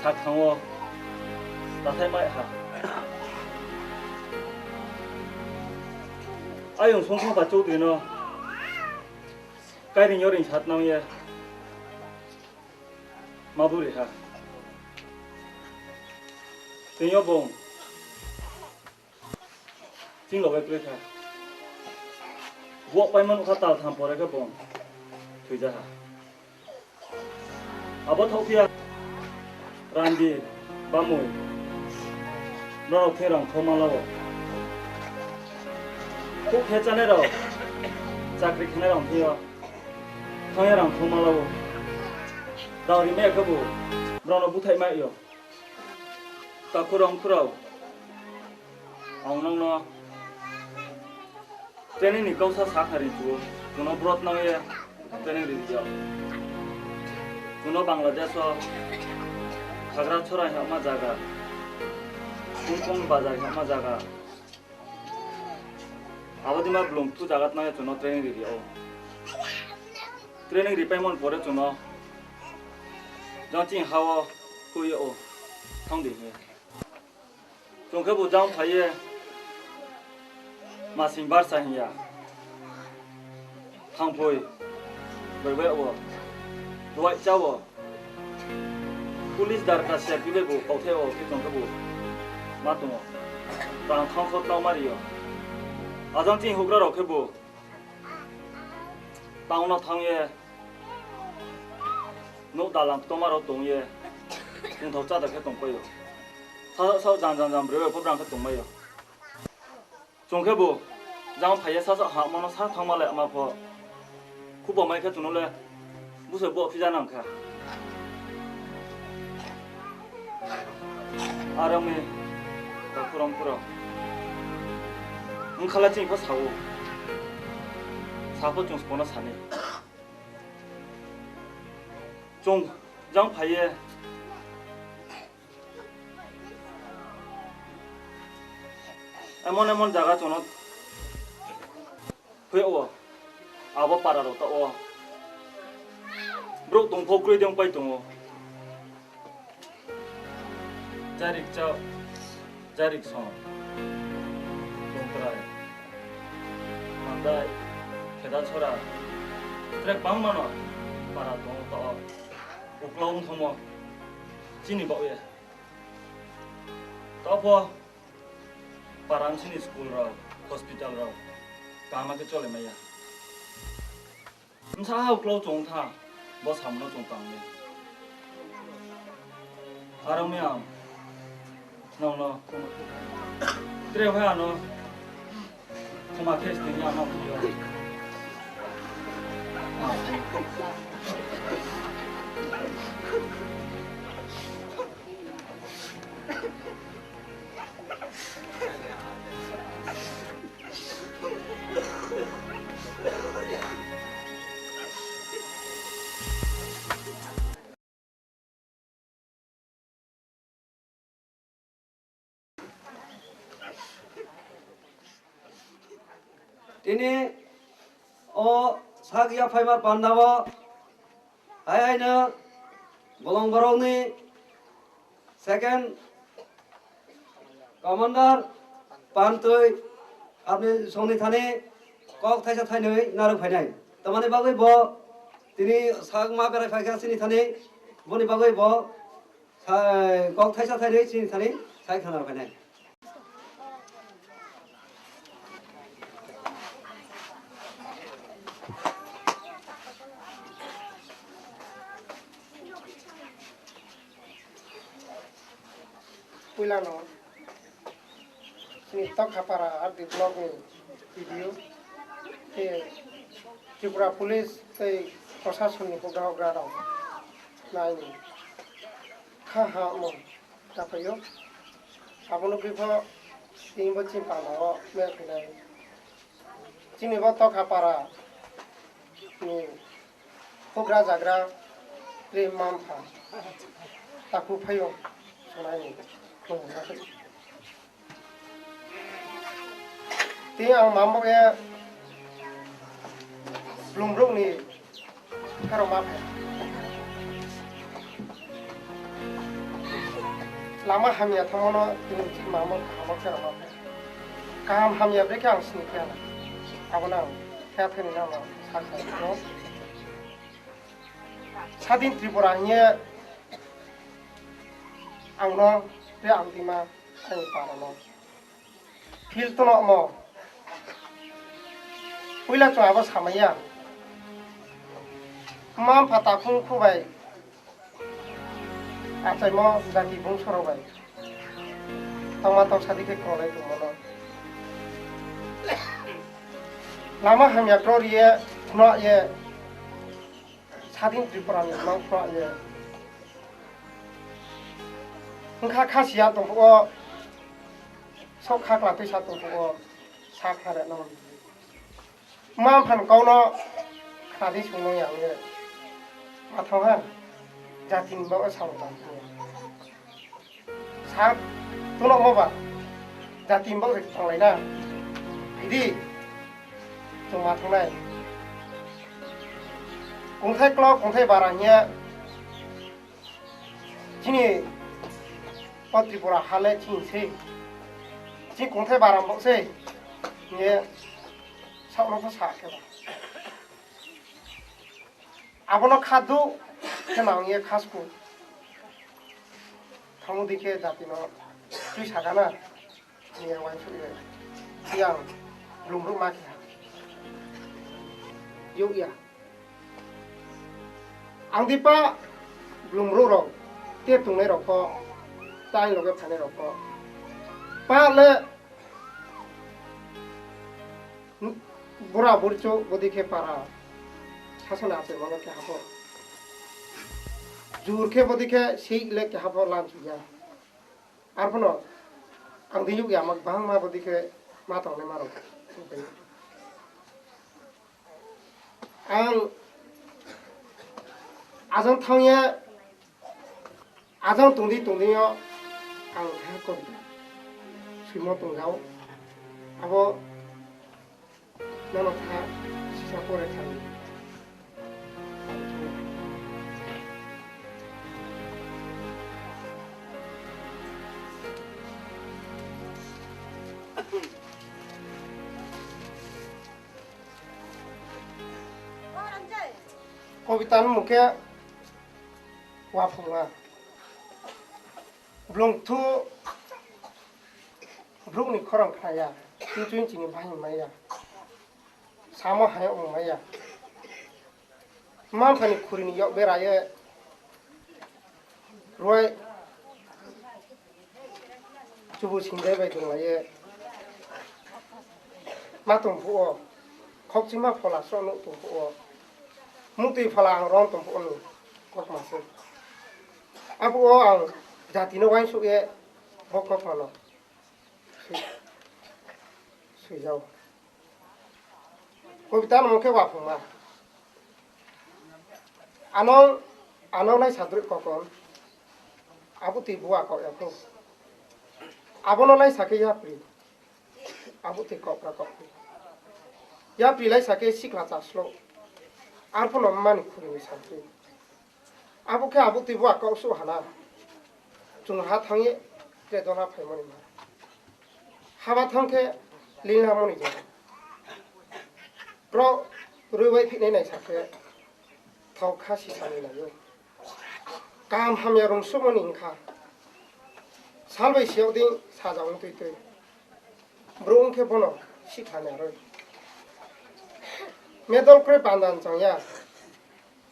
sak thanng wo, tathai mai ha. Ayong Songkhongpa Chowdhury no kaireing yo reing satnang ye ma buri ha. Tini yo bung ching lo bai kroi kha. Bo paimo nuh kha, tal tham pore khe bung thoija ha. Abo thaohphi ya, randi, bamoi, brao khe rang kho ma la ou. Khouh khe chánai rao, chakri khenai rao thing yo thanng ye rang kho ma la ou. Rang rimai ya khebu brao no búthaih mai ou. Takhu rao mkhu rao, ang nang no training ni kau sa sakhnari chu, chung no brot nang ye training ri ya. Chung no Bangladesh wo Khagrakhora hingma zaga, Kungkong bazar hingma zaga, abo dima blung thu zaga nang ye chung no training ri ya ou. Training ripaimo ni pore chung no jang ching ha wo tui ye ou, thanng di hing ye. Chung khebu jang phai ye masing barsa hing ya, thangphoi bai bai wo, duai chá wo, police darka serpi bai bu kauthai wo khe chung khebu ma tong ou. Rang khang kho tau ma ri ou. Ajang ching houhgra rao khebu town no thanng ye nouh dalam ktoma rao tong ye, tongthao cháda khe tongpai ou. Sasaoh sasaoh jang jang jang broi bai pho brang khe tongmai ou. Chung khebu jang phai ye sasaoh hahmo no sa thanngma le ma pho, khubo mai khe chung no le busoi bo phija nang kha. Are ong mi, takhu rao mkhu rao, bkha le chini pho sa ou, sa pho chung sbo no sa ni. Chung jang phai ye emon emon zaga chung no phuh yag wo, abo para rao taoh wo brouh tong pho kroi dei ongpai tong ou. Jarik chá, jarik song, tongtrai, mandai, kheda chora, tre gbangma no para tong ou taoh wo. Uklau ong thanngmo chini baoh ye. Taoh pho para bsing ni school rao, hospital rao kaham khe chole mai ya. Bsa ha uklau chung tha, bo samung no chung tang mi. Are ong mi ang nang no tre pha ano khoma khe sning ya nang yo. Tini o sak yaphaima panda wo hai hai no bolong borok ni second commander Pantui apni song ni thani kok thaisa thainwi narwk phainai. Tamani bagwi bo tini sak ma berai phaikha chini thani, boni bagwi bo sa-, kok thaisa thainwi chini thani sai khna narwk phainai. Puila no chini Tokhapara R D block ni B D O tei Tripura Police tei prosason ni houhgra houhgra rao nai ni kha ha mo kapai o. Abo no khe pho tini bo chini panda wo meh phainai. Chini bo Tokhapara ni houhgra zagra tre mma mpha takhu phai o sonai ni. Tei ang mamo ye blung brouh ni karo ma phai. Lama hamya thanngmo no tini chini mamo kaham khe rao ma phai. Kaham hamya brekhe ang sini khe na. Abo no ang khe thani no ang sakha no. Sadin Tripura hing ye ang no tei ang dima ang para no feel tono mo. Puila chung abo samai ya. Mma mpha takhung khu bai achaimo jati bungso rao bai tongma tong sadi khe kolai tongmo no. Lama hamya kro ri ye, khna ye, Sadin Tripura ni mang khna ye. Wngkha kha siya tong phuh wo, sok khakla tuisa tong phuh wo, sa kha re no. Mma mpha ni kau no khna di sung no yang ye. Ma thang ha, jati ni baoh wo sa tong phuh wo. Sa tuno mo ba, jati ni baoh se tanglai na. Phai di, chung ma thang nai. Kongthai klo, kongthai bara hing ye, chini o Tripura ha le chini sei. Chini kongthai bara baoh sei hing ye, saoh no pho sa khe ba. Abo no kha du khe nang ye kha sku. Thangmo di khe jati no tui sa gana. Ni ang uaingsouh ye. Yang blung brouh ma khe ha. Youh ya. Ang di pa blung brouh rao, te tongnai rao pho, tai loge phainai rao pho. Pa le bura burchouh bodi khe para sasana achaimo no keha pho. Jur khe bodi khe sei le keha pho lanchu ya. Arphuh no ang di youh ya ma gbangma bodi khe ma tongnai ma rao. Ang ajang thanng ye, ajang tong di tong di yo ang khe kobita soimo tong jao. Abo nono kha sisa pore thang. Kobita ni mung khe Waphungma. Blung thu brouh ni khorang khna ya, tui tui chini bahai mai ya. Samo hai ong mai ya. Mma mpha ni khuri ni yak bera ye, ruai chubu singdai bai donglai ye ma tong phuh wo, khokchima phola sroh nuh tong phuh wo, muhtui phola ang rom tong phuh wo ni. Kokma se. Abo wo ang jati no uaingsouh ye bo kokma no sui, sui yag ou. Kobita no mung khe Waphungma. Ano, ano laisa droi kokon. Abo tui bua kau ya pho. Abo no laisa khe yapri. Abo tui kaukra kaukri. Yapri laisa khe sikla chaslo. Arphuh no mani khuri ni sampri. Abo khe abo tui bua kau suh hala. Chung ha thanng ye tre dola phaimo ni ma. Haba thanng khe lingla mo ni jora. Bro, rui bai phihnai naisa khe thao kha sisa ni lai ou. Kaham hamya rung suhmo ni hing kha. Sal bai siyag dei saja ong tui tui. Brouh ong khe bono sikha ni aroi. Medal kroi panda chang ya.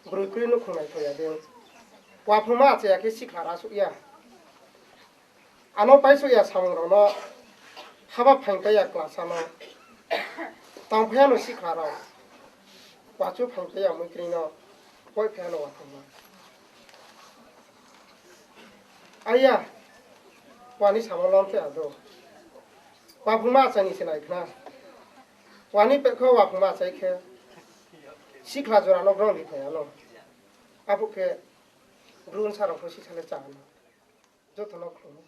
Broi kroi nouhkhong naithao ya dei. Waphungma achai ya khe sikha ra suh ya. Ano paisouh ya samung rao no, haba phaing kai ya klasa no, tangphai ya no sikha rao, wachu phaing kai ya muikri no, poiphai ya no waphungma. Aya, wani samo lom khe ado. Waphungma achai ni se nai khna. Wani pekho waphungma achai khe, sikha jora no brong di phai ya no. Abo khe, brunsa rao pho sisa le cha no. Joto no khlumo.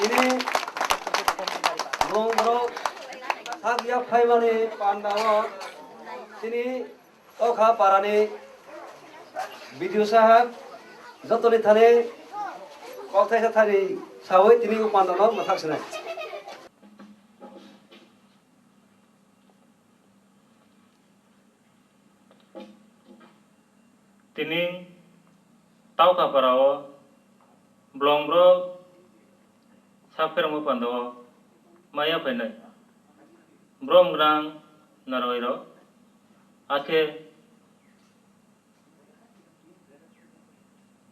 Tini bung brouh sak yaphaimani panda wo tini Taukha para ni B D O sahab, joto ni thani kauthai sa thani sawi tini o panda no mathak sinai. Tini Taukha para wo blong brouh saphermo panda wo mai ya phainai brom gnang naroi rao, akhe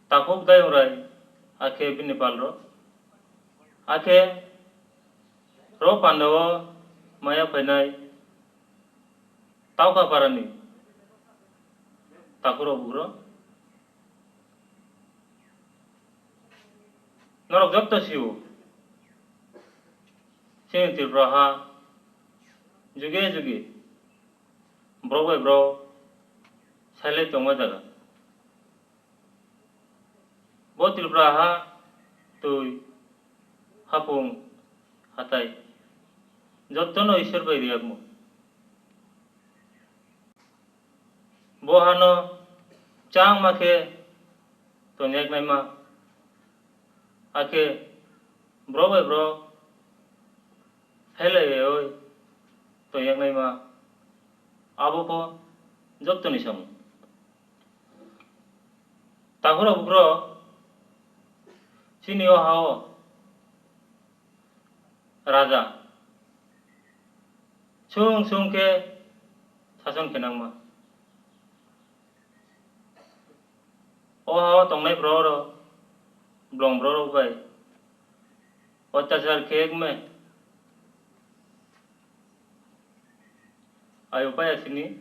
takhuk dayung rai, akhe bini pal rao, akhe ro panda wo mai ya phainai Taukha para ni takhu rao bugrao, norok joto si ou, chini Tripura ha juge juge brouh bai brouh sailai tongma zaga. Bo Tripura ha tui, haphung, hathái joto no Isor bai riyagmo. Bo ha no changma khe tongnaima, akhe brouh bai brouh phailai ye oi tongnaima, abo pho joto ni samung. Takhu rao bugrao, chini o ha wo raja sung sung khe sason khe nangma. O ha wo tongnai brouh rao, blong brouh rao bai otyachar khe kme, ayu pai ya chini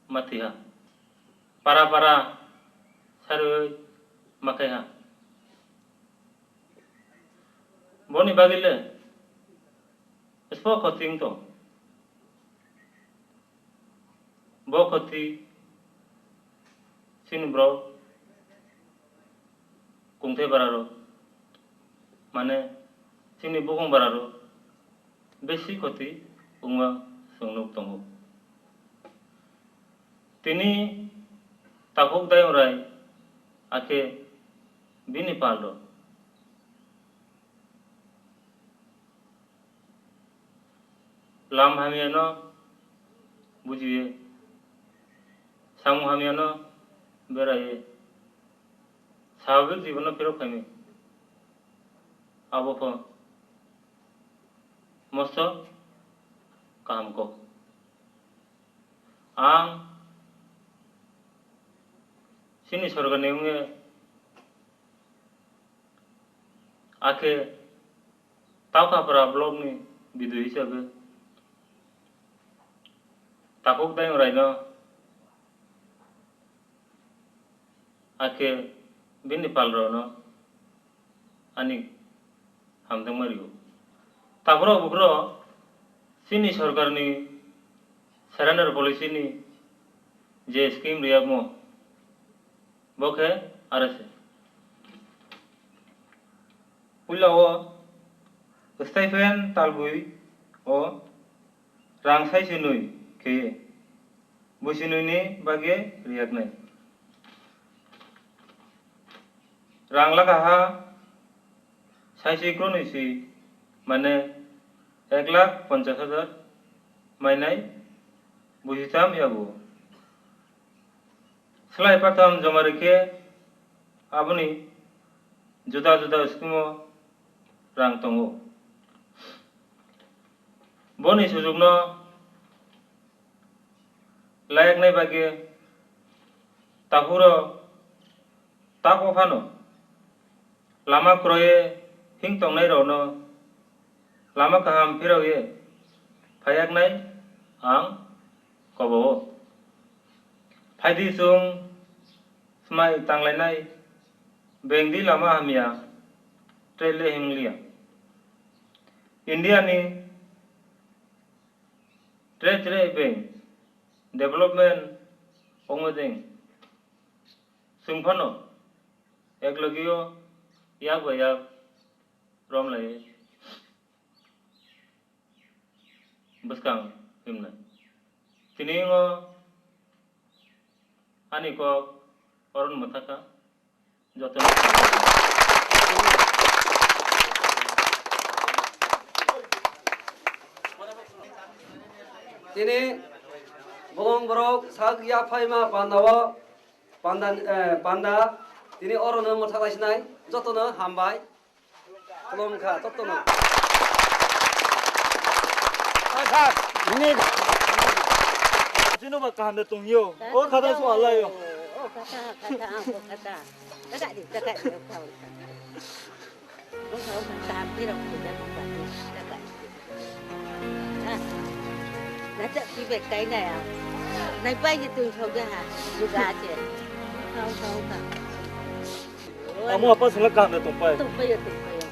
ma thoi ha. Para para sarui ma khai ha. Bo ni bagwi le sbo khoti wng tong. Bo khoti chini brouh kungthai bara rao, mane chini bukhung bara rao besi khoti wngma chwng nuk tongo. Tini takhuk dayung rai, akhe bini pal rao lam hamya no buji ye, samung hamya no berai ye, swabhabik jibon no phirok phai mi, abo pho mosto kaham kok. Ang chini sorkar ni wng ye, akhe Taukapra block ni bidoi hisabe takhuk dayung rai no, akhe bini pal rao no ani hamjakma ri ou. Takhuk rao bukhuk rao chini sorkar ni surrender policy ni je scheme riyagmo, bo khe are se. Puila wo stipend talboi wo rang saisi noi khe ye, boisi noi ni bagwi riyagnai. Rang lakaha saisi kronoi si, mane ek lakh ponchas hajar mainai boisi tham yago. Slái patham joma ri khe aboni juda juda scheme o rang tongo. Boni sujug no layagnai bagwi takhuk rao takhuk phano lama kroi ye hing tongnai rao no lama kaham phirao ye phaiyagnai ang kobo ou. Phaidi chung smai tanglainai, beng di lama hamya, tre le himliya. India ni tre tre beng development ongmo dei chung phano eklogi yo yak bai yak romlai ye bwskang himnai. Tini yo ani kok oro no mwthaka. Joto no tini bung borok sak yaphaima panda o, panda, eh, panda, tini oro no mwthaklai sinai, joto no hambai. Khulum kha, joto no. Chini ba kaham de tong yo. O khata su alai yo. O khata, khata, ang ko khata. Khata di, khata di, khata di. Amo apa sala kaham de tongpai. Tongpai ya, tongpai ya.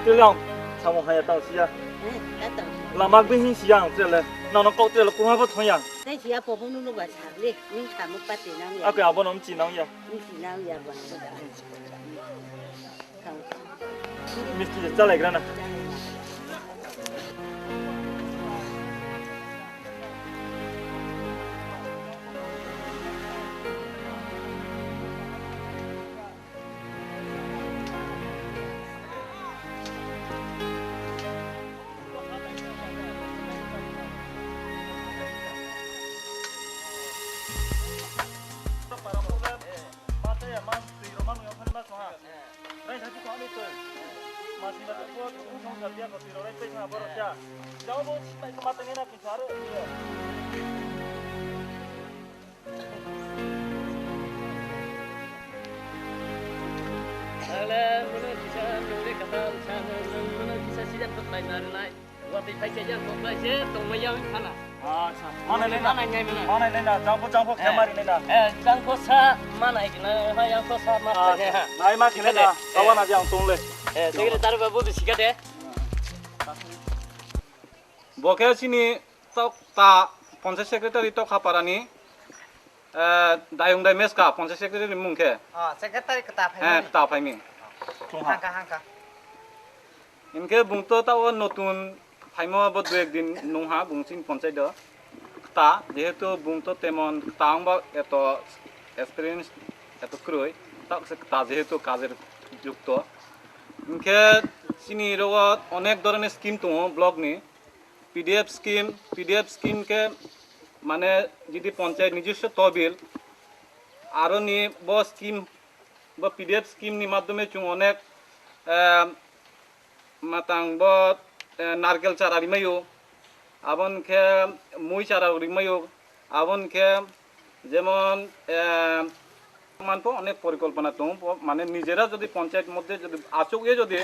Tele ang samung haya tang siya. Lama bihing siya ang tele. Nang no kau tele kurma ba thong ya. Tei siya pobo nunu ba sa le. Nung samung pati nang ya. Ako abo no mchi nang ya. Mchi nang ya ba. Misti je chalaigra na. Tale, mano kisa nung le kata sa, nung mano kisa sijan photlai na rinai. Watui phai khe yang photlai se tongmai yang khana. Acha, manai le na. Manai nai mano. Manai le na, jangpho, jangpho khe mari le na. Eh, jangpho sa manai khe na, ha, jangpho sa ma khe na, ha. Nai ma khe le na, kawa na jang tong le. Eh, tegele tar ba bo bisi kha de. Bo khe chini tok ta Panchayat Secretary Tokhaparani, eh, Dayung Dai Meska Panchayat Secretary ni mung khe. Ah, secretary kta phai. Eh, kta phai mi. Hangka, hangka. Hing khe bung to tao notun phaimo bo dui ek din nung ha bung chini panchayat do. Kta, jehetu bung to temon kta ong ba eto experience eto kroi, tao se kta jehetu kajer jukto. Hing khe chini ro onek doroner scheme tongo block ni. P D F scheme, P D F scheme khe mane jodi panchayat nijoswo tobil, aro ni bo scheme, bo P D F scheme ni madhyome chung onek, eh, matang bo, eh, narkel chara rimai ou, abo ni khe mui chara rimai ou, abo ni khe jemon, eh, man pho onek porikolpona tong ou, mane nijera jodi panchayat moddhe jodi achouh ye jodi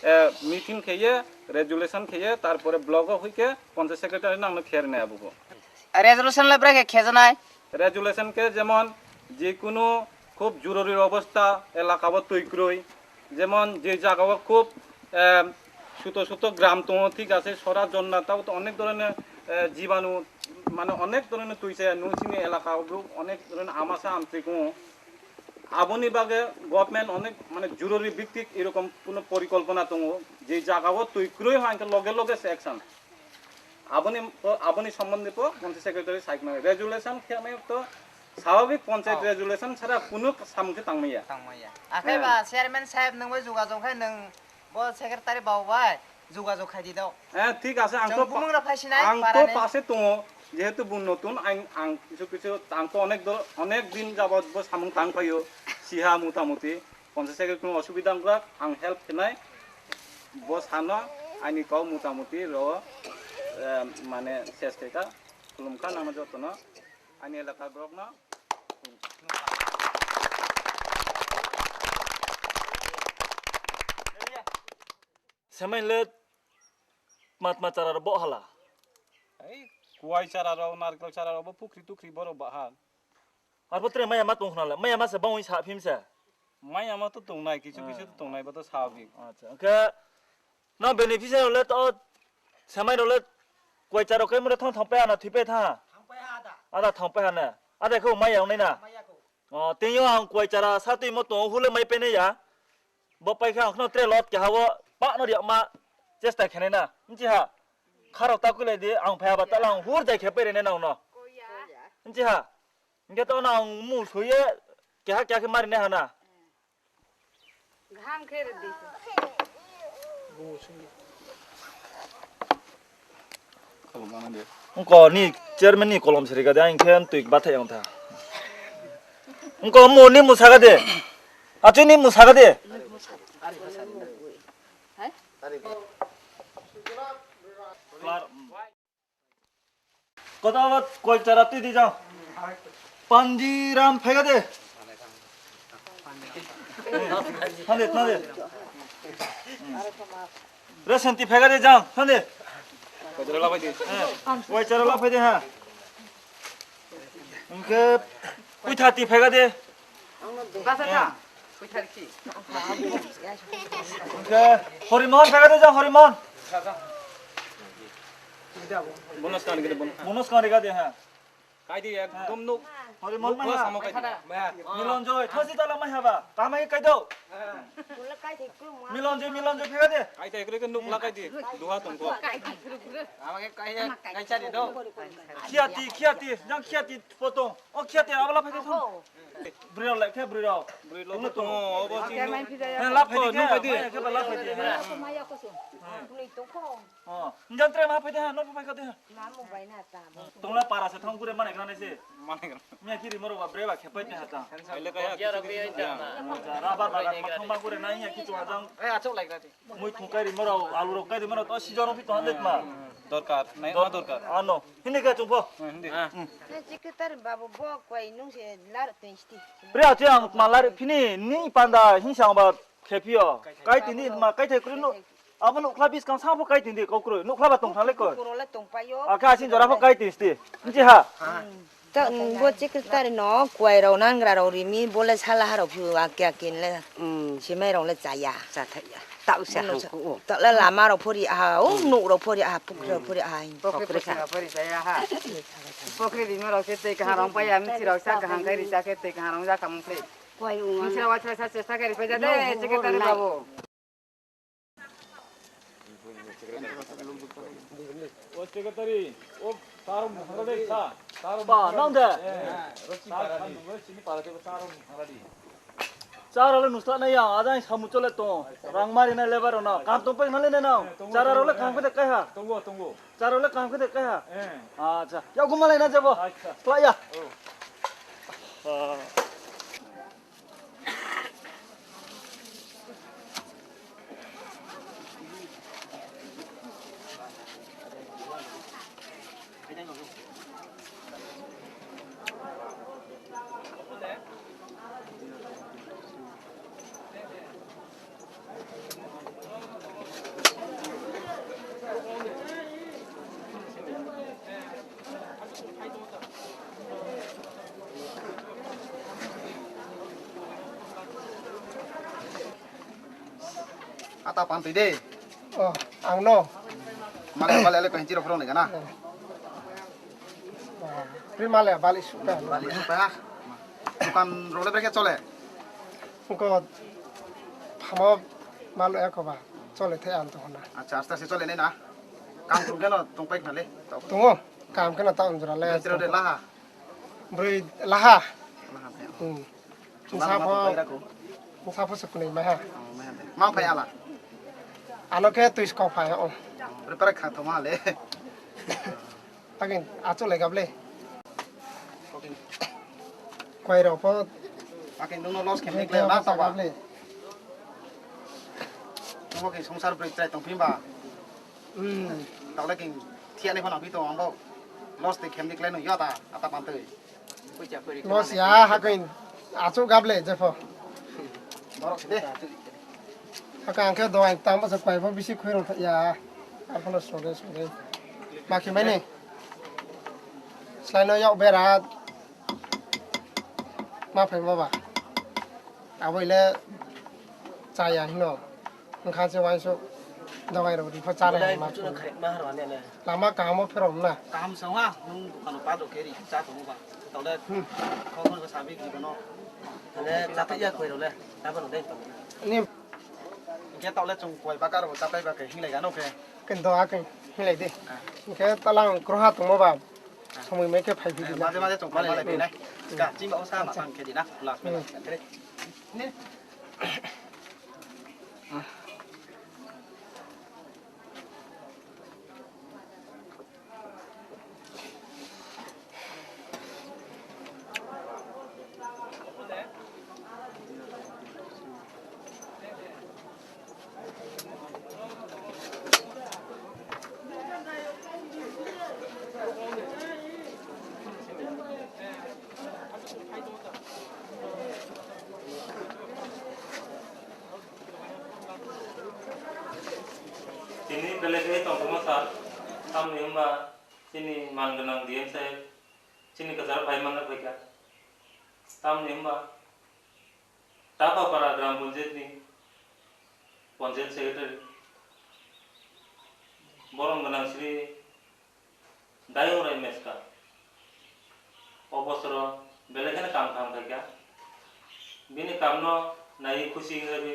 Eh, meeting khe ye, resolution khe ye, তারপরে block wo hoih khe panchayat secretary no ang no khe ri nai abo bo. Resolution le brekhe khe ja nai? Resolution khe যেমন যে কোনো খুব জরুরি অবস্থা, এলাকা wo tui kroi, যেমন যে জায়গা wo খুব, আহ, ছোট ছোট গ্রাম tong ou, ঠিক আছে, সরা জন্না, তাও তো অনেক ধরনের, আহ, জীবাণু, মানে অনেক ধরনের tui chaya, nung chini এলাকা wo অনেক ধরনের আমাশা আমচি tong ou। Abo ni bage government অনেক মানে জরুরি ভিত্তিক এরকম কোনো পরিকল্পনা tong ou, যে জায়গা wo tui kroi ha, hing khe লগে লগে se action. Abo ni, abo ni সম্বন্ধে পো panchayat secretary সাইখনা resolution khe nai to স্বাভাবিক panchayat resolution ছাড়া কোনো samung khe tangmai ya. Tangmai ya. Akhe ba chairman সাহেব nung bai যোগাযোগ khe nung bo secretary bau bai যোগাযোগ khai di do. হ্যাঁ, ঠিক আছে, ang তো, ang তো পাশে tong ou, যেহেতু bung নতুন, ang, ang কিছু কিছু, ang তো অনেক দিন যাবত bo samung tangphai ou, siha মোটামুটি, panchayat secretary কোনো অসুবিধা ongkha, ang help khe nai, bo sano, aini kau মোটামুটি ro, মানে শেষ khe kha, khulum kha nang no joto no, aini এলাকার borok no. Semai le tma tma chara rao bo hala? Kuai chara rao, narkel chara rao, bo pukhri tukhri bo rao baha. Arphuh tre maiya ma tong khna le, maiya ma se bangwi sa phim se. Maiya ma to tongnai, kisu kisu to tongnai, bo to স্বাভাবিক. Acha, hing khe nang beneficiary rao le to, semai rao le kuai chara rao khe mo le thang thangpai ha na, thuipai tha? Ada thangpai ha na. Ada khe maiya ong nai na? Tini yo ang kuai chara sa tuimo tong ou, hu le maipai nai ya. Bo pai khe ang khno tre lot keha wo pah no ri yagma chesta khe nai na. Bchi ha. Kha rao ta kulai di, ang phai ha ba ta le ang hur jai khe pai ri nai nang no. Bchi ha. Hing khe to nang mu soi ye keha keha khe mari nai ha na. Ongko ni chairman ni kolom se ri ga de, ang khe tui bathai ong tha. Ongko mu ni mu sa ga de. Achu ni mu sa ga de. Kota bat koi chara tui di jang. Pandiram phai ga de. Thang de, thang de. Resenti phai ga de jang, thang de. Koi chara la phai de ha. Hing khe Puithati phai ga de. Hing khe Horimohon phai ga de jang, Horimohon. Monos kan ri ga de ha. Horimohon mai ha. Milonjoy, thosi tala mai ha ba. Kamai kai do. Milonjoy, Milonjoy phai ga de. Khiati, Khiati, jang Khiati pho tong. O Khiati, abo la phai de thang. Broi rao le khe, broi rao. Broi rao tong ou, obo chini. La phai di khe, mai ya khe ba la phai di. Jang tre ma phai de ha, no phai kha de ha. Tong la para se thang gure manai gra nai se. Miya kiri moro ba bre ba khe pai te ha ta. Rabar bagan ma thang ma gure nai ya kichu ajang. Mui thung kai ri moro, alu rao kai ri moro, to season rao phi tong ha le tma. Dorkar, nai ma dorkar. Ano, hindi khe chung pho. Secretary babu bo koi nung se lar twenty. Bre ati ang tma lar phini ni panda hing sang ba khe phi yo. Kai tini ma kai thai kroi no. Abo nuhkhla buskang sa pho kai tini kau kroi. Nuhkhla ba tong thang le koi. Akhe asin jora pho kai tini sti. Nchi ha. Ta, bo secretary no kuai rao nangra rao rimi, bo le salaha rao phiu ake ake le. Simai rao le chaya. Chathai ya. Tau sa hangku o. Ta le lama rao phori aha, o nuh rao phori aha, pukhri rao phori aha. Pukhri pukhri rao phori chaya ha. Pukhri rima rao se tei kaham rao pai ya, msi rao sa kaham kai ri sa khe tei kaham rao ja kaham phri. Msi rao wa sa sa sa khe ri pai ja de, secretary babu. O secretary, o charo mung thang di sa, charo mung thang di. Ba, nang de? Eh, roti para ni. Chini para de charo mung thang di. Charo le nusla nai ya, ajang samu chole tong. Rang mari nai lebar rao no. Kaham tong pai na le nai nang. Charo rao le kaham khe de kai ha. Tongo, tongo. Charo le kaham khe de kai ha. Eh. Acha. Ya guma lai na jabo. Acha. Kla ya. Pantui de. O, ang no. Male, male, ale koi chiro phorong ni gana. Pri male, bali suka. Bali suka ha. Dukan role brekhe chole. Ko phamo malo eko ba. Chole the ang to na. Acha, aste aste chole nai na. Kam tung gano tongpai khna le. Tungo. Kam kheno ta ang jora le. Chiro de laha. Broi laha. Laha de. Hmm. Chunga Nsa ma pho, pai ra ko. Nsa pho se kunui mai ha. Oh, mai ha de. Ma phai ala. Ano khe tui skau phai ha, oh. Bre para kha thoma le. Akin, achu lai gable. Koi rao pho. Akin nung no loss khe ni kle na ta ba. Gable. Nung bo khe songsar broi trai tong phi ba. Hmm. Tao le king thia ni pho nang phi tong ang bo. Loss tei khe ni kle nung yo ta, ata pan tei. Loss ya, ha koi. Achu gable, jepho. Borok sini. Haka ang khe dowai tang bo se koi pho bisi khui rong ya. Ar pho no sore sore. Ma khe mai ni. Slái no yag bera. Ma phai ma ba. Abo ile chaya hino. Wngkha se uaingsouh. Dowai rao ri pho chá nai ma. Lama kaham wo pherao na. Kaham se ha, nung dukan wo pa do khe ri chá tong ba. Tao le, khobor ko sabi ki bono. Ale chá tei ya koi rao le. Tabo no dei tong. Ni. Hing khe tao le chung koi bakar bo chá pai ba khe hinglai gano khe. Kendo a khe hinglai de. Hing khe talang kroha tongmo ba. Somoi mai khe phai phi di na. Maje maje chung phai lai phi nai. Ka, chini ba o sa ma tang khe di na. Last minute. Tini belai khe tongthoma sal, tamni hwnba chini man gwnang D M saheb chini kwcharo phai manna phaikha. Tamni hwnba Takhapara Gram Panchayat ni Panchayat Secretary borom gwnang Shri Dayung Rai Meska o bosoro belai kheno kam kaham khaikha. Bini kamno naiwi khusi wngwi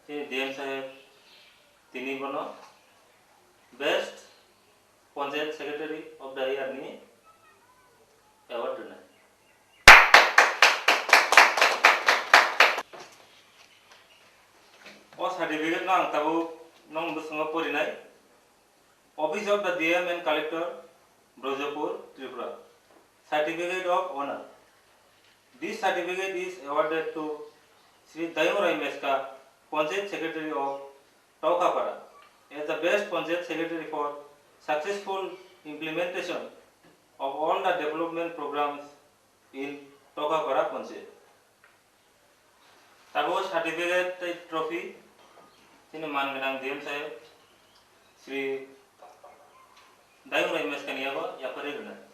chini D M saheb tini bono Best Panchayat Secretary of the Year ni award rwnai. O certificate no ang tabuk nung bwskango porinai. Office of the D M and Collector, Brojapur, Tripura. Certificate of Honor. This certificate is awarded to Shri Dayung Rai Meska, Panchayat Secretary of Tokhapara, as the best Panchayat Secretary for successful implementation of all the development programs in Tokhapara Panchayat. Tabuk certificate tei trophy chini man gwnang D M saheb Shri Dayung Rai Meska ni yago yapharwi rwnai.